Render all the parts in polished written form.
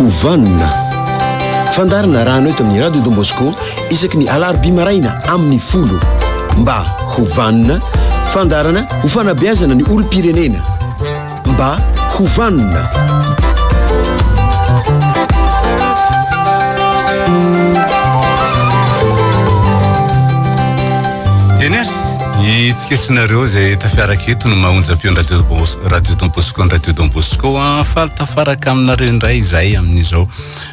ho vanona. Fandaharana arahana eto amin'ny Radio Don Bosco isaky ny alarobia maraina amin'ny folo. Mba ho vanona, fandaharana ho fanabeazana ny olom-pirenena. Mba ho vanona. Eny ary, itsika sy nareo izay tafiaraka eto no maha-onjam-peon'ny Radio Radio Don Bosco ny Radio Don Bosco an. Faly tafaraka aminareo indray izay amin'izao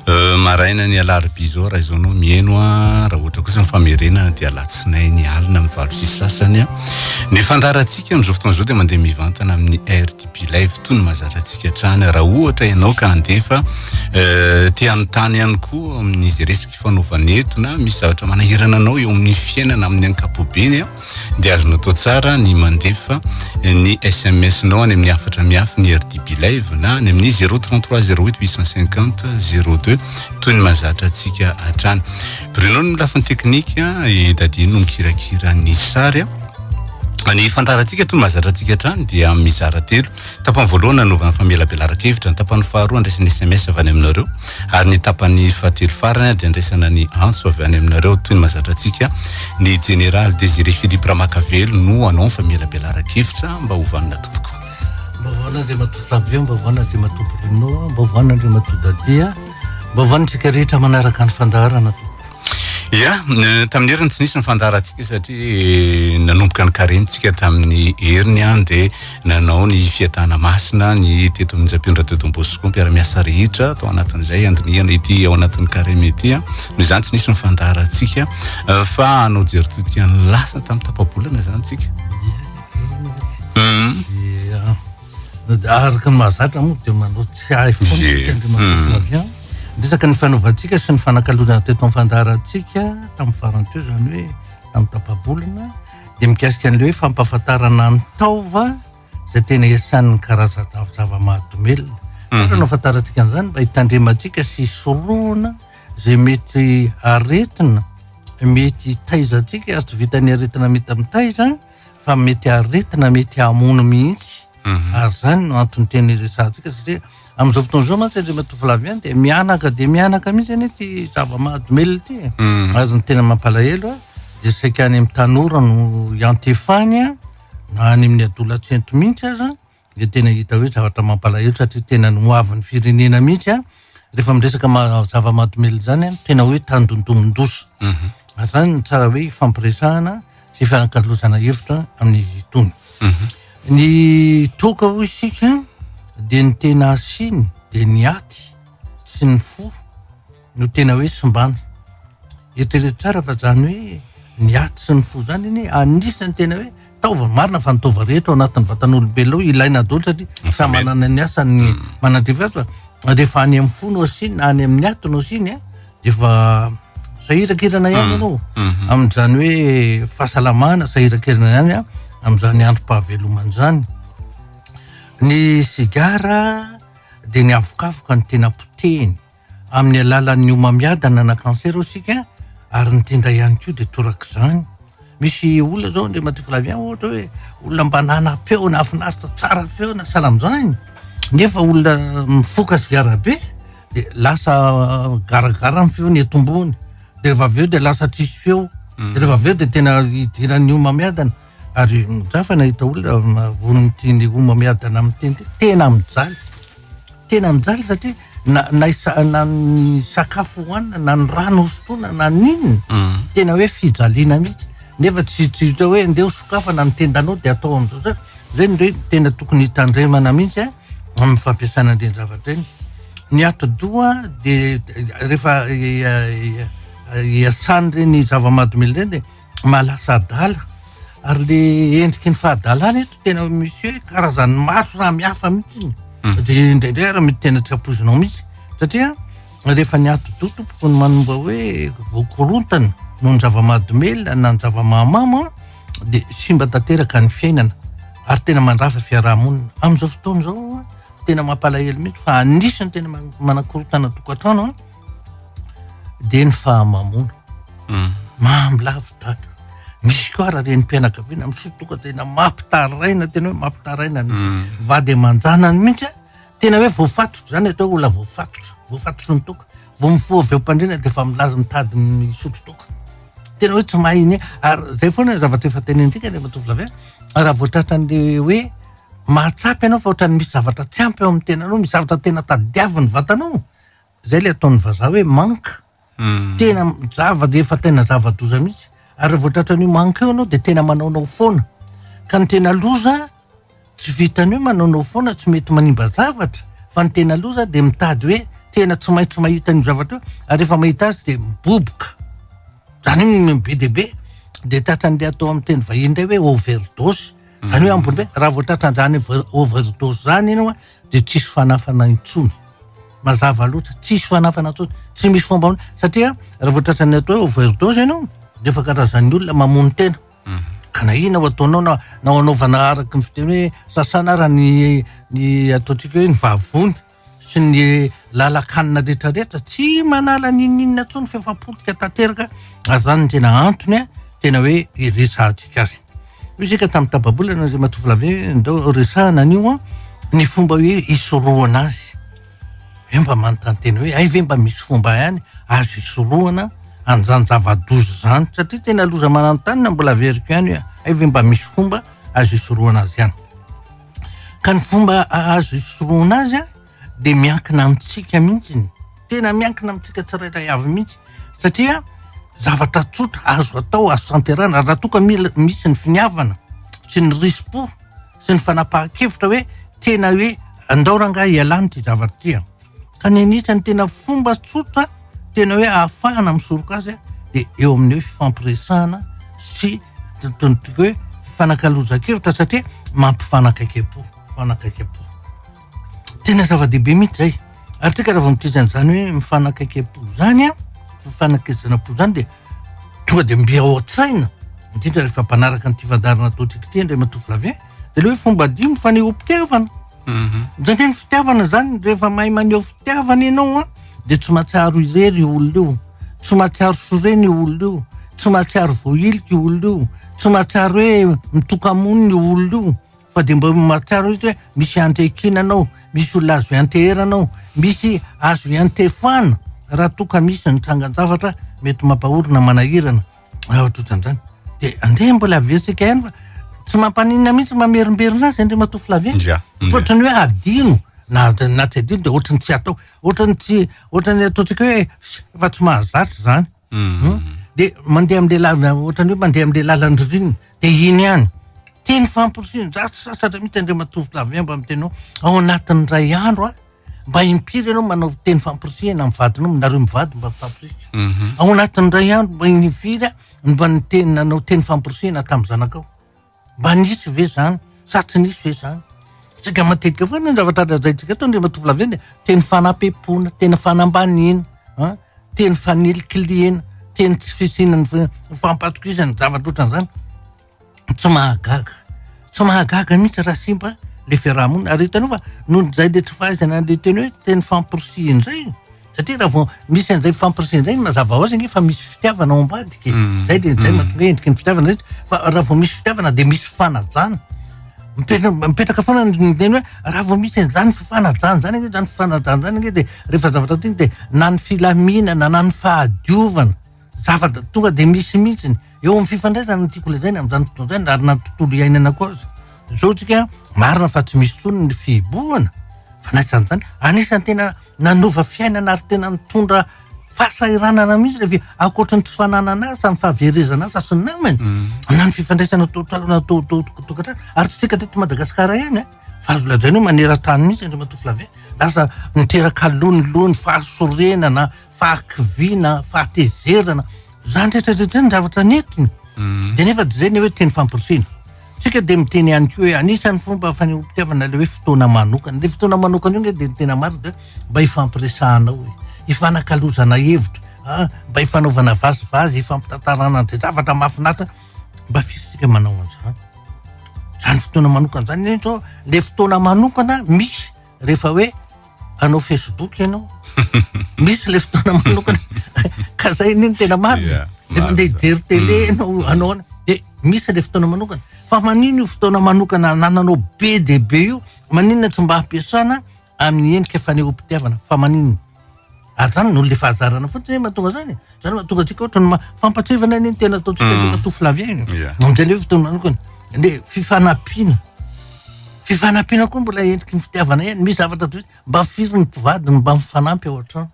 euh, maraina ny alarobia izao raha izao no mihaino an, raha ohatra kosa ny famerenana dia alatsinainy alina amin'ny 8 sy sasany an. Ny fandaharantsika amin'izao fotoana izao dia mandeha mivantana amin'ny RTP Live toy ny mahazatra antsika hatrany. Raha ohatra ianao ka handefa te hanontany ihany koa amin'izay resaka ifanaovana eto na misy zavatra manahirana anao eo amin'ny fiainana amin'ny ankapobeny dia azonao atao tsara ny mandefa ny SMS-nao any amin'ny hafatra miafy ny RTP Live na any amin'ny 033 08 850 02 toy ny mahazatra antsika hatrany. Bruno no lafiny teknika, i Daddy no mikirakira ny sary. Ny fandaharantsika toy ny mahazatra antsika hatrany dia mizara telo. Tapany voalohany nanaovana famelabelaran-kevitra, ny tapany faharoa andraisana SMS avy any aminareo ary ny tapany fahatelo farany dia andraisana ny antso avy any aminareo. Toy ny mahazatra antsika, ny Jeneraly Désiré Philippe Ramakavelo no hanao ny famelabelaran-kevitra mba ho vanona tompoko. Mba ho vanona Andriamatoa Flavien, mba ho vanona Andriamatoa Bruno, mba ho vanona Andriamatoa Daddy. Mba ho antsika rehetra manaraka ny fandaharana tompoko. Ya, tamin'ny heriny tsy nisy ny fandaharantsika satria nanomboka ny karemy tsika tamin'ny heriny an dia nanao ny fiatahana masina ny teto amin'ny Onjam-peo Radio Don Bosco mpiara-miasa rehetra tao anatin'izay andinihana ity ao anatin'ny karemy ity an. Noho izany tsy nisy ny fandaharantsika fa hanao jery todika ny lasa tamin'ny tapa-bolana izany tsika. Dia Araka ny mahazatra moa dia manao tsiahy foana isika Andriamatoa Flavien. Resaka ny fanaovantsika sy ny fanakalozana teto amin'ny fandaharantsika tamin'ny farany teo izany hoe tamin'ny tapa-bolana dia mikasika an'ilay hoe fampahafantarana ny taova izay tena iasan'ny karazan-java-mahadomelina. Tsara no ahafantarantsika an'izany mba hitandremantsika sy hisorohana izay mety aretina mety hitaiza antsika ary tsy vitan'ny aretina mety mitaiza fa mety aretina mety hamono mihitsy mhm. ary zany no antony tena iresahantsika satria amin'izao fotoana izao mantsy Andriamatoa Flavien dia mianaka dia mianaka mihitsy anie ty zava-mahadomelina ity e. mhm. ary ny tena mampalahelo a dia saika any amin'ny tanora no iantefany a na any amin'ny adolatsento mihitsy aza dia tena hita hoe zavatra mampalahelo satria tena ny hoavin'ny firenena mihitsy a rehefa miresaka zava-mahadomelina izany a tena hoe tandindomin-doza mhm. ary zany no tsara hoe ifampiresahana sy ifanakalozana hevitra amin'izy itony mhm. ny toaka hoy isika dia ny tena asiany dia ny aty sy ny fo no tena hoe simbana. Eritrereto tsara fa zany hoe ny aty sy ny fo zany anie anisan'ny tena hoe taova, marina fa ny taova rehetra ao anatin'ny vatan'olombelona ao ilaina daholo satria samy manana ny asany mm. manandrify azy fa rehefa any amin'ny fo no asiana na any amin'ny aty no asiana de efa sahirakirana ihany mm. ianao mm-hmm. amin'izany hoe fahasalamana sahirakirana ihany a amin'izany androm-pahavelomana izany. Ny sigara dia ny avokavoka no tena potehiny. amin'ny alalan'ny homamiadana na cancer hoy isika ary ny tenda ihany koa dia torak'izany. Misy olona zao Andriamatoa Flavien ohatra hoe olona mba nanam-peo nahafinaritra tsara feo na sahala amin'izany nefa olona mifoka sigara be dia lasa garagara ny feony eto ambony dia rehefa avy eo dia lasa tsisy feo dia rehefa avy eo dia tena idiran'ny homamiadana ary za fa nahita olona vonin'ity ny homamiadana amin'ny teny ity tena mijaly tena mijaly satria na na na ny sakafo hohanina na ny rano hosotroina na ny inona mm. tena hoe fijaliana mihitsy nefa tsy tsy hita hoe ndeha hosokafana ny tendanao dia atao amin'izao zay zay ny hoe tena tokony hitandremana mihitsy a amin'ny fampiasana an'ireny zavatra ireny ny atidoha dia rehefa iasan'ireny zava-mahadomelina ireny dia mahalasa adala ary le endriky ny fahadalana eto tena misy hoe karazany maro samy hafa mihitsy hmm. de indraindray ary mety tena tsy ampoizinao mihitsy satria rehefa ny atidoha tompoko ny manomba hoe voakorontana noho ny zava-mahadomelina na ny zava-mahamamo de simba tanteraka ny fiainana ary tena mandrava fiarahamonina amin'izao fotoana izao tena mampalahelo mihitsy fa anisany tena manakorontana tokantrano a dia ny fahamamoana. Mm. Mamy lavo dada. Misy koa ara renim-pianakaviana misotro tonga tena mampitaraina tena hoe mampitaraina ny mm. vady aman-janany mihitsy. Tena hoe voafatotra, zany atao hoe olona voafatotra, voafatotry ny toaka. Vao mifoha avy eo am-pandriana dia efa milaza mitady misotro toaka. Tena hoe tsy mahay iny ary zay foana ny zavatra efa tenenintsika Andriamatoa Flavien, raha vao tratran'le hoe mahatsapa ianao fa ohatran'ny misy zavatra tsy ampy ao amin'ny tenanao, misy zavatra tena tadiavin'ny vatanao, zay le ataon'ny vazaha hoe manque. Tena zava efa tena zava-doza mihitsy. Ary raha vao tratran'io manque io ianao dia tena manaonao foana. Ka ny tena loza tsy vitan'ny hoe manaonao foana tsy mety manimba zavatra fa ny tena loza dia mitady hoe tena tsy maintsy mahita an'io zavatra io ary rehefa mahita azy dia miboboka. Izany hoe be dia be dia tratran'ilay atao amin'ny teny vahiny indray hoe overdose. Izany hoe ambony be. Raha vao tratran'izany overdose izany ianao dia tsisy fanafana intsony. Mazava loatra, tsisy fanafana intsony, tsy misy fomba satria raha vao tratran'ny atao hoe overdose ianao dia efa karazan'ny olona mamono tena. Ka na inona ho ataonao na na ho anaovana araka ny fiteny hoe sasana ara ny ny ataontsika hoe ny vavony sy ny lalan-kanina rehetrarehetra, tsy manala n'inon'inona intsony fa efa potika tanteraka ary izany no tena antony a, tena hoe iresahantsika azy. Hoy isika tamin'ny tapa-bolana Andriamatoa Flavien, ndao resahana an'io an, ny fomba hoe hisorohana azy. Hoe mba manontany tena hoe hay ve mba misy fomba ihany azo hisorohana an'izany zava-doza izany, satria tena loza mananontanona mbola averiko ihany hoe hay ve mba misy fomba azo hisorohana azy ihany. Ka ny fomba azo hisorohana azy an, dia miankina amintsika mihitsy, tena miankina amintsika tsirairay avy mihitsy, satria zavatra tsotra azo atao, azo tanterahina, raha toa ka mila misy ny finiavana sy ny risi-po sy ny fanapahan-kevitra hoe tena hoe andao rangahy hialana ity zavatra ity an. Ka ny anisan'ny tena fomba tsotra tena hoe ahafahana misoroka azy dia eo amin'ny hoe fifampiresahana sy tontolo hoe fifanakalozan-kevitra satria mampifanakaiky-po, mifanakaiky-po. Tena zava-dehibe mihitsy zay. Ary tsika raha vao miteny an'izany hoe mifanakaiky am-po zany an, fifanakaizana-po zany dia tonga dia mby ao an-tsaina, indrindra rehefa mpanaraka an'ity fandaharana ataontsika ity Andriamatoa Flavien, dia ilay hoe fomba dimy fanehoam-pitiavana. Izany hoe ny fitiavana zany rehefa mahay maneho fitiavana ianao an, dia tsy mahatsiaro irery io olona io, tsy mahatsiaro sorena io olona io, tsy mahatsiaro voahilika io olona io, tsy mahatsiaro hoe mitoka-monina io olona io. Fa dia mba mahatsiaro izy hoe misy iantekinana ao, misy olona azo ianteherana ao, misy azo iantefana raha toa ka misy ny trangan-javatra mety mampahory na manahirana, zavatra ohatran'izany. Dia andeha mbola averintsika ihany fa tsy mampaninona mihitsy mamerimberina azy Andriamatoa Flavien. Ya, Fa ohatran'ny hoe adino, na na tsy adino dia ohatran'ny tsy atao, ohatran'ny tsy, ohatran'ny ataontsika hoe efa tsy mahazatra izany. Dia mandeha amin'ilay lalana, ohatran'ny hoe mandeha amin'ilay lalan-dririnina, dia iny ihany. Teny famporisihina, za tsy sasatra mihitsy Andriamatoa Flavien mba miteny hoe ao anatin'ny iray andro aho, mba impiry ianao manao teny famporisihina amin'ny vadinao, nareo mivady mba mifampirisika. Ao anatin'ny iray andro mba impiry aho mba niteny nanao teny famporisihina tamin'ny zanakao. Mba nisy ve zany sa tsy nisy ve zany? Tsika matetika foana ny zavatra lazaintsika eto Andriamatoa Flavien dia teny fanampepoana, teny fanambaniana, an, teny fanilikilihana, teny tsy fisian'ny fampatokisana, zavatra ohatran'izany. Tsy mahagaga, tsy mahagaga mihitsy raha simba le fiarahamonina. Ary hitanao fa noho izay le tsy fahaizana an'le teny hoe teny famporisihina izay, Satria raha vao misy an'izay fifampiresena izay, mazava ho azy ange fa misy fitiavana ao ambadika e. Zay dia zay mahatonga hoe endriky ny fitiavana zay. Fa raha vao misy fitiavana dia misy fanajana. Mipetraka mipetraka foana ny teny hoe raha vao misy an'izany fifanajana izany ange, izany fifanajana izany ange dia rehefa zavatra tiana dia na ny filaminana na ny fahadiovana, zavatra tonga dia misy mihitsiny. Eo amin'ny fifandraisana no tiako lazaina amin'izany fotoana izany ary na ny tontolo iainana koa aza. Izao tsika marina fa tsy misy intsony ny fihibohana fa na izany izany anisan'ny tena nanova fiainana ary tena nitondra fahasahiranana mihitsy le fi- ankoatry ny tsy fananana asa, ny fahaverezana asa sy ny namany, na ny fifandraisana tokantrano ary tsy tsika teto Madagasikara ihany a, fa azo lazaina hoe maneran-tany mihitsy Andriamatoa Flavien, lasa niteraka lonilony, fahasorenana, fahakiviana, fahatezerana, Zany rehetra rehetra zany zavatra nentiny. De nefa de zay ny hoe teny famporisihina. Tsika de miteny ihany koa hoe anisan'ny fomba fanehoam-pitiavana le hoe fotoana manokana. Le fotoana manokana io nge de ny tena marina de mba hifampiresahana ao e, hifanakalozana hevitra, ah, mba hifanaovana vazivazy, hifampitantarana an'izay zavatra mahafinaritra, mba firy tsika manao an'izany. Zany fotoana manokana zany anie zao le fotoana manokana misy rehefa hoe hanao facebook ianao misy le fotoana manokana ka zay anie ny tena marina rehefa ndeha hijery tele mm. ianao hanao ana de misy le fotoana manokana fa manino io fotoana manokana anananao be de be io maninona tsy mba ampiasana amin'ny endrika fanehoam-pitiavana fa maninona? Ary zany noho le fahazarana fotsiny hoe mahatonga zany e. Zany mahatonga antsika ohatran'ny ma- fampatsiahivana anie ny tena ataontsika mm. Flavien e. Yeah. Amin'izay le fotoana manokana. Le fifanampiana. Fifanampiana koa mbola endriky ny fitiavana ihany. Misy zavatra toy mba firy ny mpivady no mba mifanampy ao an-trano.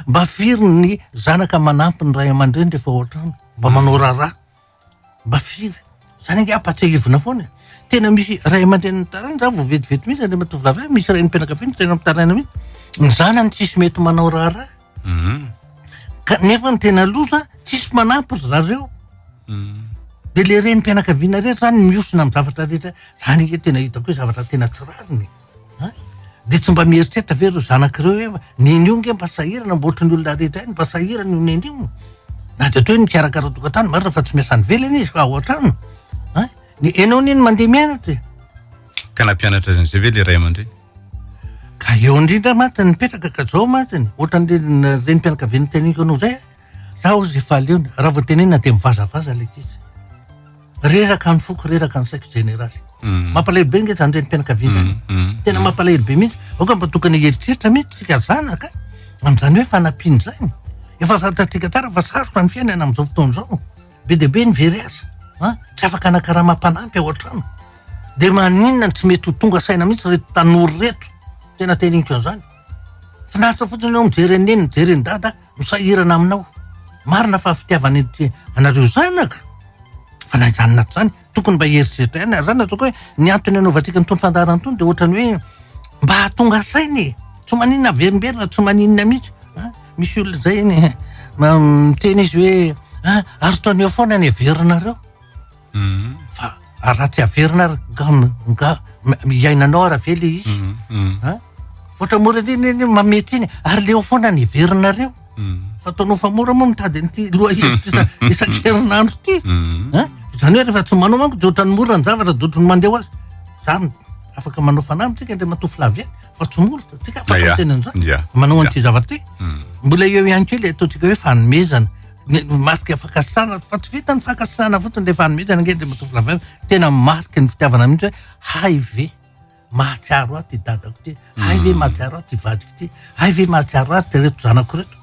Mba firy ny zanaka manampy ny ray aman-dreny rehefa ao an-trano. Mba manao raharaha. Mba firy? Zany ange ampatsiahivina foana e. Tena misy ray aman-dreny mitaraina, za vao vetivety mihitsy Andriamatoa Flavien, misy renim-pianakaviana tena mitaraina mihitsy. Ny zanany tsisy mety manao raharaha. Mhm. Ka nefa ny tena loza tsisy manampy ry zareo. Mhm. De le renim-pianakaviana rery zany mihosina amin'ny zavatra rehetra. Zany ange tena hitako hoe zavatra tena tsy rariny e. An! Dia tsy mba mieritreritra ve ireo zanaka ireo hoe neny io nge mba sahirana mba ohatran'ny olona rehetra ihany mba sahirana io neny io. Na dia atao hoe mikarakara tokantrano, marina fa tsy miasa any ivelany izy fa ao an-trano. An! Ny enao anie no mandeha mianatra e. Ka nampianatra azy an'izay ve le ray aman-dreny? Ka eo indrindra mantsy ny mipetraka ka zao mantsy ny ohatran'le renim-pianakaviana teneniko anao zay, za ozy efa aleony, raha vao tenenina dia mivazavaza le ankizy. Reraka ny foko, reraka ny saiko jeneraly. Mm. Mampalahelo be nge zany renim-pianakaviana zany. Mm, mm, Tena mampalahelo be mihitsy. Aoka mba tokony hieritreritra mihitsy tsika zanaka amin'izany hoe fanampiana izany. Efa fantatsika tsara fa sarotra ny fiainana amin'izao fotoana izao. Be dia be ny very asa. An? Tsy afaka anakarama mpanampy ao an-trano. Dia maninona no tsy mety ho tonga saina mihitsy ireto tanora ireto? Tena teneniko an'izany. Finaritra fotsiny ianao mijery an'i neny, mijery an'i dada, misahirana aminao. Marina fa fitiavana ity anareo zanaka fa na izany na tsy izany tokony mba hieritreritra ihany ary zany ataoko hoe ny antony anaovantsika an'itony fandaharana itony dia ohatran'ny hoe mba hahatonga saina e tsy maninona averimberina tsy maninona mihitsy a misy olona izay eny miteny izy hoe a ary toa ny eo foana ny averinareo Mhm. Fa raha tsy averina ary nga nga iainanao ary ve le izy? Mhm, mhm. A? Ohatra mora iny iny mamety iny ary leo foana ny heverinareo. Fa ataonao fa mora moa mitady an'ity lohahevitra isa- isan-kerinandro ity. A? Izany hoe rehefa tsy manao manko de ohatran'ny mora ny zavatra de ohatran'ny mandeha ho azy. Zany afaka manao fanamby tsika Andriamatoa Flavien fa tsy mora tsika afaka miteny an'izany. Manao an'ity zavatra ity. Mbola eo ihany koa le ataontsika hoe fanomezana. Ny marika fankasitrahana fa tsy vita ny fankasitrahana fotsiny le fanomezana ange Andriamatoa Flavien tena mariky ny fitiavana mihitsy hoe hay ve mahatsiaro ahy ty dadako ty, hay ve mahatsiaro ahy ty vadiko ty, hay ve mahatsiaro ahy ty reto zanako reto.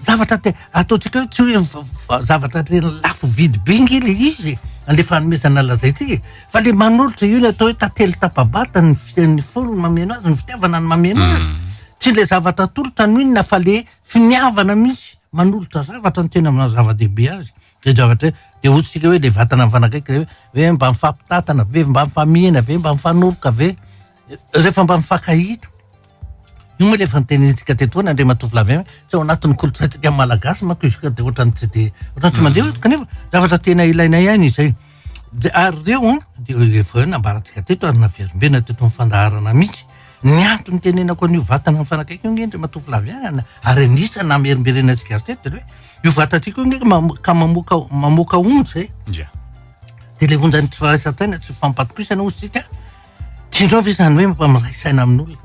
Zavatra te ataontsika hoe tsy hoe zavatra reny lafo vidy be nge le izy e, le fanomezana lazaintsika e, fa le manolotra io ny atao hoe tantely tapa-bata ny ny fo no mameno azy, ny fitiavana no mameno azy. Tsy le zavatra atolotra no inona fa le finiavana mihitsy manolotra zavatra no tena maha zava-dehibe azy. Zay zavatra hoe de hoy tsika hoe le vatana mifanakaiky hoe hoe mba mifampitantana ve, mba mifamihina ve, mba mifanoroka ve, rehefa mba mifankahita. Io moa le efa notenenintsika teto foana Andriamatoa Flavien hoe tsy ao anatin'ny kolontsaintsika malagasy manko izy ka de ohatran'ny tsy de ohatran'ny tsy mandeha hoe kanefa zavatra tena ilaina ihany izay. De ary ireo an de efa hoe nambarantsika teto ary naverimberina teto amin'ny fandaharana mihitsy ny antony nitenenako an'io vatana mifanakaiky io nge Andriamatoa Flavien ary anisan'ny namerimberenantsika azy teto de hoe Io vatantsika io nge ka mamoaka mamoaka onja e. Ya. De le onjan'ny tsy firaisan-tsaina, tsy fifampatokisana hozy tsika, tianao ve izany hoe mba miray saina amin'olona?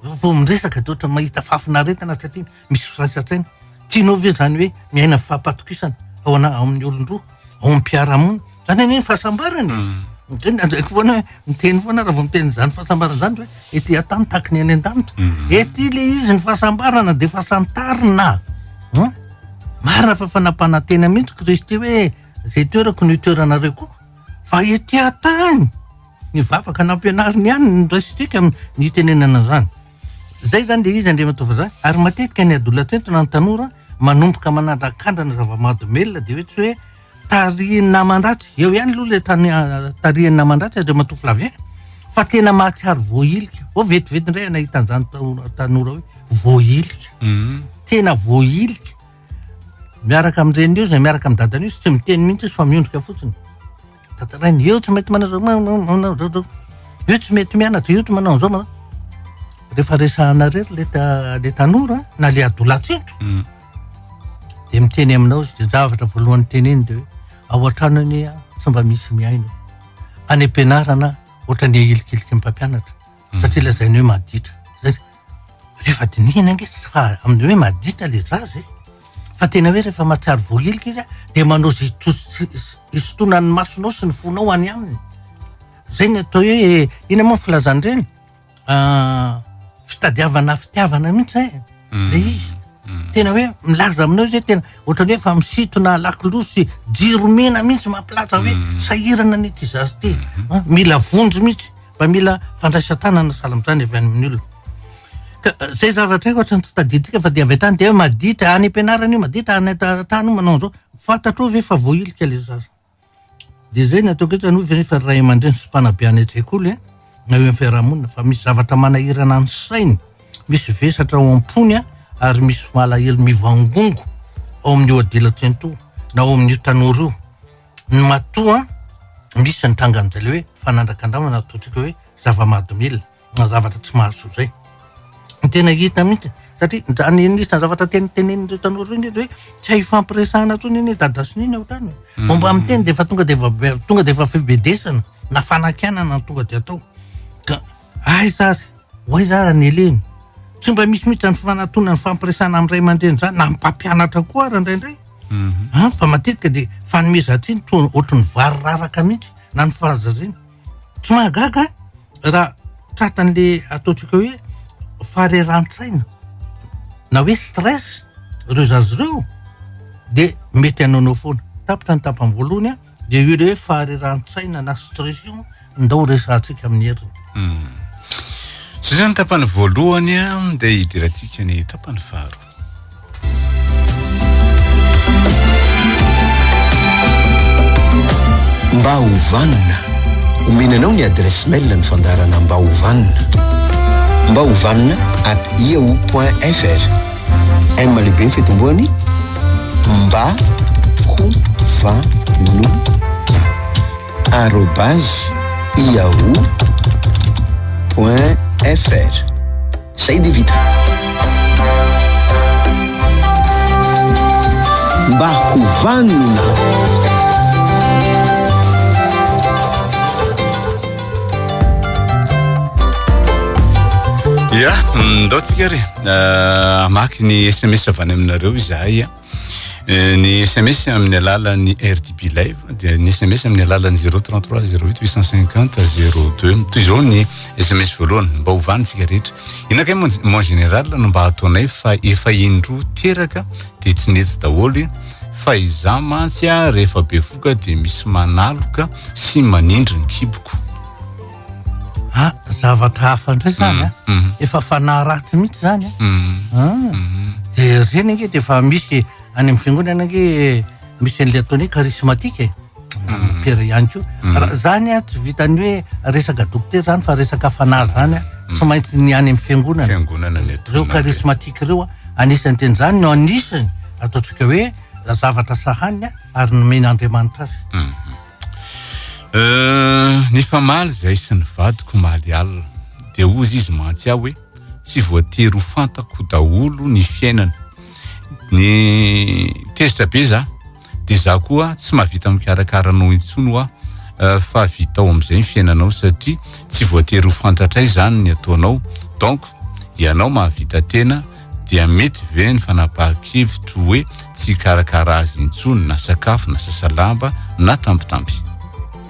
Vao miresaka de ohatran'ny mahita fahafinaretana satria misy firaisan-tsaina. Tianao ve izany hoe miaina fifampatokisana ao ana- ao amin'ny olon-droa, ao amin'ny mpiara-monina? Zany anie ny fahasambarana e. Miteny ndraiky foana hoe, miteny foana raha vao miteny izany fahasambarana izany hoe ety an-tany tahaky ny any an-danitra. Ety le izy ny fahasambarana dia efa santarina. Hum? Marina fa efa nampanantena mihitsy Kristy hoe izay toerako no hitoeranareo koa. Fa ety an-tany ny vavaka nampianariny ihany no raisintsika ny hitenenana an'izany. Zay zany le izy Andriamatoa Vazaha. Ary matetika ny adolantsentina na ny tanora manomboka manandrakandrana zava-mahadomelina dia hoe tsy hoe Tarihin'ny naman-dratsy, eo ihany aloha ilay tany tarihin'ny naman-dratsy Andriamatoa Flavien, fa tena mahatsiaro voahilika. Vao vetivety indray aho nahita an'izany tanora hoe voahilika. Mhm. Tena voahilika. Miaraka amin'ny reniny io izay miaraka amin'ny dadany io, tsy miteny mihitsy izy fa miondrika fotsiny. Tantarainy, eo tsy mety manao izao, manao izao, izao. Io tsy mety mianatra, io tsy manao an'izao, manao. Rehefa resahana irery le ta- le tanora na le adolatsento, Mhm. Dia miteny aminao izy, dia zavatra voalohany teneny dia hoe ao an-trano anie aho tsy mba misy mihaino. Any am-pianarana ohatran'ny ahilikiliky ny mpampianatra satria lazainy hoe maditra. Zay. Rehefa dinihina ange tsy fa amin'ny hoe maditra le zaza e. Fa tena hoe rehefa mahatsiaro voahilika izy dia manao izay hisintonan'ny masonao sy ny fonao any aminy. Zay ny atao hoe inona moa ny filazan'ireny? fitadiavana fitiavana mihitsy zay e. Le izy. Tena hoe milaza aminao izy hoe tena ohatran'ny hoe efa misintona lakolosy jiro mena mihitsy mampilaza hoe sahirana anie ity zaza ity. Mila vonjy mihitsy, mba mila fandraisan-tanana sahala amin'izany avy any amin'ny olona. Ka zay zavatra io ohatran'ny tsy tadidintsika fa dia avy hatrany dia hoe maditra any am-pianarana io, maditra any an-trano io manao an'izao. Fantatrao ve fa voahilika ilay zaza? Dia izay no ataoko eto, aloha ve rehefa ray aman-dreny sy mpanabe any an-tsekoly a, na eo amin'ny fiarahamonina fa misy zavatra manahirana ny sainy, misy vesatra ao am-pony a, ary misy malahelo mivangongo ao amin'io adilan-tsento na ao amin'io tanora io. Ny matoa misy ny trangan'izay le hoe fanandrakandramana ataontsika hoe zava-mahadomelina. na zavatra tsy mahasoa zay. Ny tena hita mihitsy satria ny anisan'ny zavatra tenitenenin'ireo tanora ireo anie hoe tsy hay ifampiresahana intsony anie dada sy neny ao an-trano e. Vao mba miteny dia efa tonga dia efa tonga dia efa fibedesana na fanakianana no tonga dia atao. Ka aiza ary, ho aiza ary ny eleny? Tsy mba misy mihitsy ny fanatonana ny fampiresahana amin'ny ray aman-dreny izany na amin'ny mpampianatra koa ary indraindray. An, fa matetika dia fanomezan-tsiny toa ohatry ny vary raraka mihitsy na ny fahazaziana. Tsy mahagaga raha tratran'le ataontsika hoe fahareran-tsaina na hoe stress ireo zaza ireo de mety hanaonao foana. Tapitra ny tapany voalohany a, de io le hoe fahareran-tsaina na stress io ndao resahantsika amin'ny heriny. Zay zany tapany voalohany a, de hidirantsika ny tapany faharoa. Mba ho vanona. Omena anao ny adresse mail ny fandaharana Mba ho vanona. Mba ho vanona at yahoo point fr. M lehibe ny fitomboany. Mba ho vanona. Arobase yahoo point fr. Zay dia vita. Mba ho vanona. Ya, ndao tsika re. Eh, hamaky ny SMS avy any aminareo izahay. Ny sms amin'ny alalan'ny RDB Live dia ny sms amin'ny alalan'ny 033 08 850 02. Toy izao ny sms voalohany, mba ho vanintsika rehetra. Inona kay mon général no mba ataonay fa efa indroa teraka dia tsy nety daholo fa izaho mantsy a rehefa bevoka dia misy manaloka sy manindry ny kiboko. Ah, zavatra hafa indray zany a. Mm, mm. Efa fanahy ratsy mihitsy zany a. Mm, ah. De reny ange de efa misy any amin'ny fiangonana ange misy an'ilay ataony hoe charismatique e. Pera ihany koa. Raha zany a tsy vitan'ny hoe resaka dokotera zany fa resaka fanahy zany a. Tsy maintsy ny any amin'ny fiangonana. Fiangonana ny Ireo charismatique ireo a, anisan'ny teny zany no anisany ataontsika hoe zavatra sahaniny ary nomen'Andriamanitra azy. Euh, nifamaly zahay sy ny vadiko omaly alina. Dia hozy izy mantsy aho hoe tsy voatery ho fantako daholo ny fiainana. Ny tezitra be za, dia za koa tsy mahavita mikarakara anao intsony hoa euh, fa vitao amin'izay ny fiainanao satria tsy voatery ho fantatray izany ny ataonao. Donc ianao mahavita tena dia mety ve ny fanapahan-kevitro hoe tsy hikarakara azy intsony na sakafo na sasa lamba na tambitamby?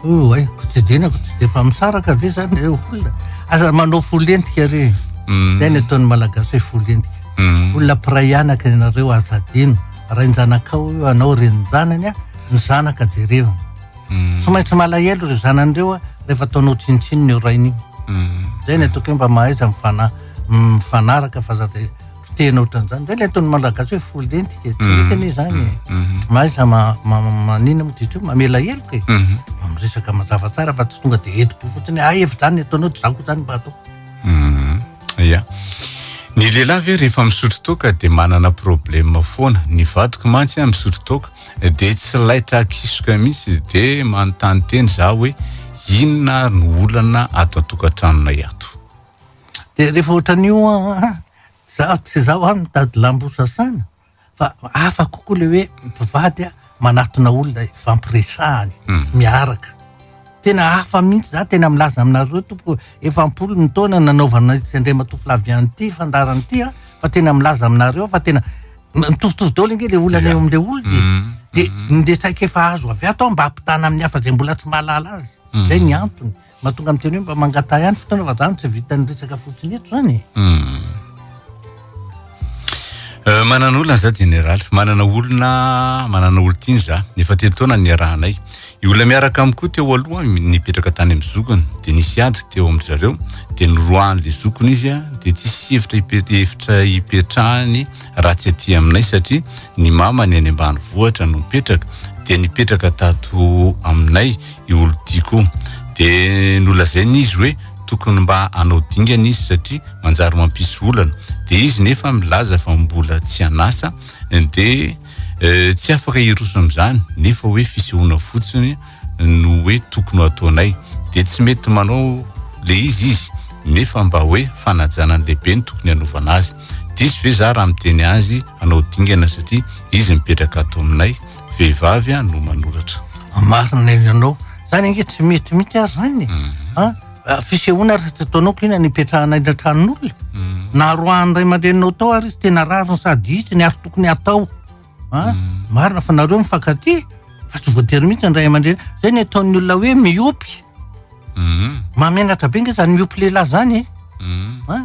Oay, ko tsy dinako tsy dia efa misaraka ve zany ireo olona? Aza manao fo lentika re. Mm. Zay ny ataon'ny Malagasy hoe fo lentika. Mm. Olona mpiray anaka ianareo aza adino. Rain-janakao io, anao renin-janany, ny zanaka jerevana. Mm. Tsy maintsy malahelo ireo zanany ireo a, rehefa ataonao tsinontsinona io rainy io. Mm. Zay ny ataoko hoe mba mahaiza mifana mifanaraka fa za de potehina ohatran'izany. Zay le ataon'ny Malagasy hoe fo lentika e. Tsy mety anie izany e. Mahaiza ma- ma- manina moa izy io, mamela heloka e. Miresaka mazava tsara fa tsy tonga de entim-po fotsiny hoe, ah efa izany ny ataonao de za koa izany mba ataoko. Ya. Ny lehilahy ve rehefa misotro toaka dia manana problème foana? Ny vadiko mantsy a misotro toaka dia tsy laitra akisoka mihitsy dia manontany tena za hoe inona ary no olana ato an-tokantranonay ato? Dia rehefa ohatran'io an, za tsy izaho aho mitady lambo sasana fa hafa kokoa le hoe mpivady manatona olona ifampiresahany miaraka. Tena hafa mihitsy za tena milaza aminareo tompoko efa am-polo ny taona nanaovana sy Andriamatoa Flavien ity fandaharana ity an, fa tena milaza aminareo fa tena mitovitovy daholo ange le olana eo amin'le olona e. De ny resaka efa azo avy ato aho mba hampitana amin'ny hafa izay mbola tsy mahalala azy. Zay ny antony. Mahatonga miteny hoe mba mangataha ihany fotoana fa zany tsy vitan'ny resaka fotsiny eto zany e. Manana olana za jeneraly, manana olona, manana olon-tiany za, efa telo taona niarahanay. Io olona miaraka amiko koa teo aloha nipetraka tany amin'ny zokiny, dia nisy ady teo amin-dry zareo, dia noroahan'ilay zokiny izy dia tsisy hevitra hevitra hipetrahany raha tsy aty aminay satria ny mamany any ambanivohitra no mipetraka, dia nipetraka tato aminay io olon-tiako io. Dia nolazainy izy hoe tokony mba hanao dingana izy satria manjary mampisy olana. Dia izy nefa milaza fa mbola tsy an'asa dia tsy afaka hiroso amin'izany nefa hoe fisehoana fotsiny no hoe tokony ho ataonay. Dia tsy mety manao le izy izy nefa mba hoe fanajana ny lehibe no tokony hanaovana azy. Diso ve za raha miteny azy hanao dingana satria izy mipetraka ato aminay? Vehivavy no manoratra. Marina ianao. Zany ange tsy mety mihitsy ary zany e. Ah, fisehoana ary tsy ataonao ko inona nipetrahana eny an-tranon'olona. Na roahan'ny ray aman-dreninao tao ary izy tena rariny sady hitsiny ary tokony hatao. Ah, marina fa nareo mifankatia fa tsy voatery mihitsy ny ray aman-dreny. Zay ny ataon'ny olona hoe miopy. Mahamenatra be nge zany miopy lehilahy zany e. Ah,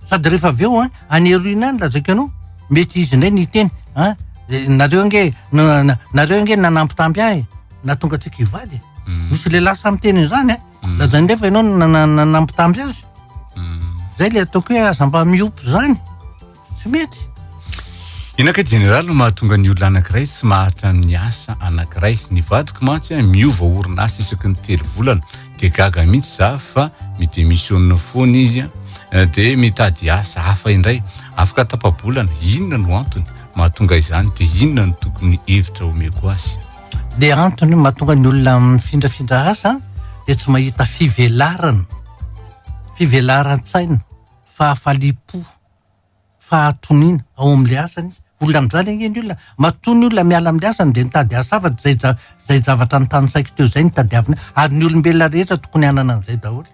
sady rehefa avy eo an, any aoriana any lazaiko anao, mety izy indray ny hiteny, an, nareo ange, nareo ange nanambitamby ahy, nahatonga antsika hivady. Misy lehilahy samy miteny an'izany an. Lazainy indray fa ianao no nanambitamby azy. Zay le ataoko hoe aza mba miopy zany. Tsy mety. Inona kay jeneraly no mahatonga ny olona anankiray tsy maharitra amin'ny asa anankiray? Ny vadiko mantsy a miova orinasa isaky ny telo volana dia gaga mihitsy za fa mi-démissionne foana izy a dia mitady asa hafa indray afaka tapa-bolana. Inona no antony mahatonga izany dia inona no tokony hevitra omeko azy? Dia antony mahatonga ny olona mifindrafindra asa dia tsy mahita fivelarana, fivelaran-tsaina, fahafaliam-po. fahatoniana ao amin'ilay asany izy. Olona mijaly ange ny olona. Matoa ny olona miala amin'ilay asany dia mitady asa hafa, izay ja- izay zavatra notanisaiko teo izay no tadiavina. Ary ny olombelona rehetra tokony hanana an'izay daholo.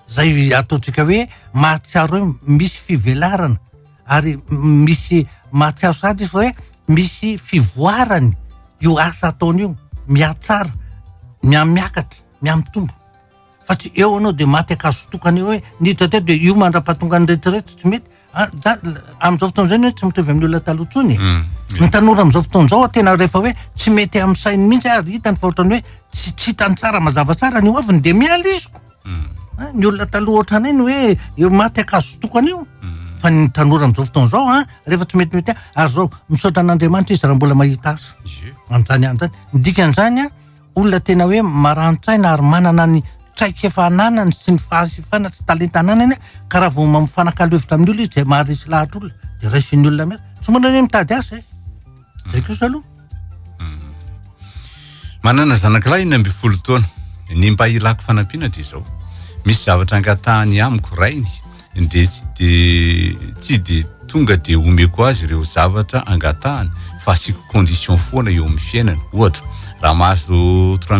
Izay ataontsika hoe mahatsiaro hoe misy fivelarana ary misy mahatsiaro sahady izy fa hoe misy fivoarany io asa ataony io, mihatsara, mihamiakatra, mihamitombo. Fa tsy eo anao dia maty ankazo tokana eo hoe niditra teto dia io mandra-pahatonga ny retraite tsy mety. Ah, za- amin'izao fotoana izao ny hoe tsy mitovy amin'ny olona taloha intsony e. Ny tanora amin'izao fotoana izao tena rehefa hoe tsy mety amin'ny sainy mihitsy ary hitany fa ohatran'ny hoe tsy tsy hitany tsara mazava tsara ny hoaviny dia miala izy ko. Ah, Ny olona taloha ohatranay ny hoe eo maty ankazo tokana io. Fa ny tanora amin'izao fotoana izao an, rehefa tsy metimety ary zao misaotra an'Andriamanitra izy raha mbola mahita asa. Amin'izany andro izany. Ny dikan'izany an, Olona tena hoe marani-tsaina ary manana ny traikefa ananany sy ny fahasifana sy talenta ananany ka raha vao mifanakalo hevitra amin'ny olona izy dia maharesy lahatra olona dia raisin'ny olona miasa. Tsy mora anie mitady asa e. Zay kosa aloha. Manana zanakalahy 16 taona. Ny mba ilako fanampiana dia izao. Misy zavatra angatahany amiko rainy dia tsy dia tsy dia tonga dia omeko azy ireo zavatra angatahany fa asiako condition foana eo amin'ny fiainany. Ohatra, raha mahazo trois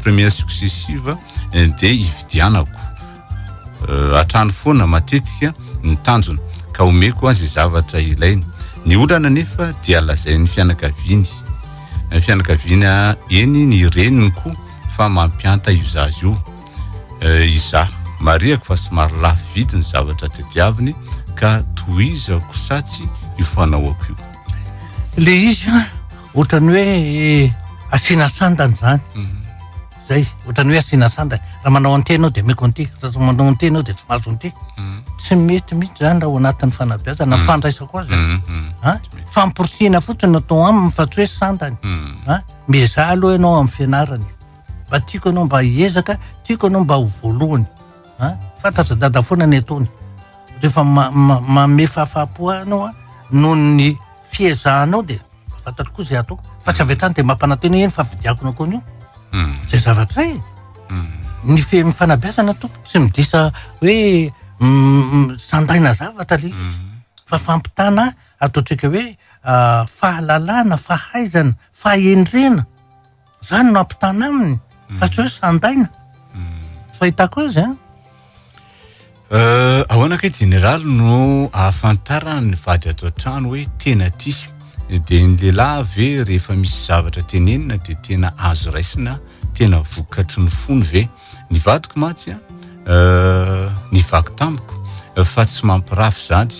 première successive dia ividianako hatrany foana matetika ny tanjona ka omeko azy zavatra ilainy. Ny olana anefa dia lazain'ny fianakaviany fianakaviana eny ny reniny koa fa mampihanta io zaza io. Izaho. Marihako fa somary lafo vidy ny zavatra tadiaviny ka tohizako sa tsy io fanaoako io. Le izy an, ohatran'ny hoe asiana sandany zany. Zay, ohatran'ny hoe asiana sandany. Raha manao an'ity ianao dia omeko an'ity, raha tsy manao an'ity ianao dia tsy mahazo an'ity. Tsy mety mihitsy zany raha ao anatin'ny fanabeazana, ny fandraisako azy. An, famporisihina fotsiny no atao aminy fa tsy hoe sandany. An, miezaha aloha ianao amin'ny fianarana. Mba tiako ianao mba hiezaka, tiako ianao mba ho voalohany. A, fantatra dada foana ny ataony. Rehefa manome fahafaham-po ahy ianao a, noho ny fiezahanao dia fantatro koa izay ataoko. Fa tsy avy hatrany dia mampanantena hoe eny fa vidiako anao koa an'io. Izay zavatra izay e. Ny fe- fanabeazana tompoko tsy midisa hoe sandaina zavatra ilay izy. Fa fampitana ataontsika hoe fahalalana, fahaizana, fahendrena. Zany no ampitana aminy fa tsy hoe sandaina. Fahitako azy an. Ahoana kay jeneraly no ahafantarana ny vady ato an-trano hoe tena tia? Dia ny lehilahy ve rehefa misy zavatra tenenina dia tena azo raisina tena vokatry ny fony ve? Ny vadiko mantsy nivaky tamiko fa tsy mampirafy zany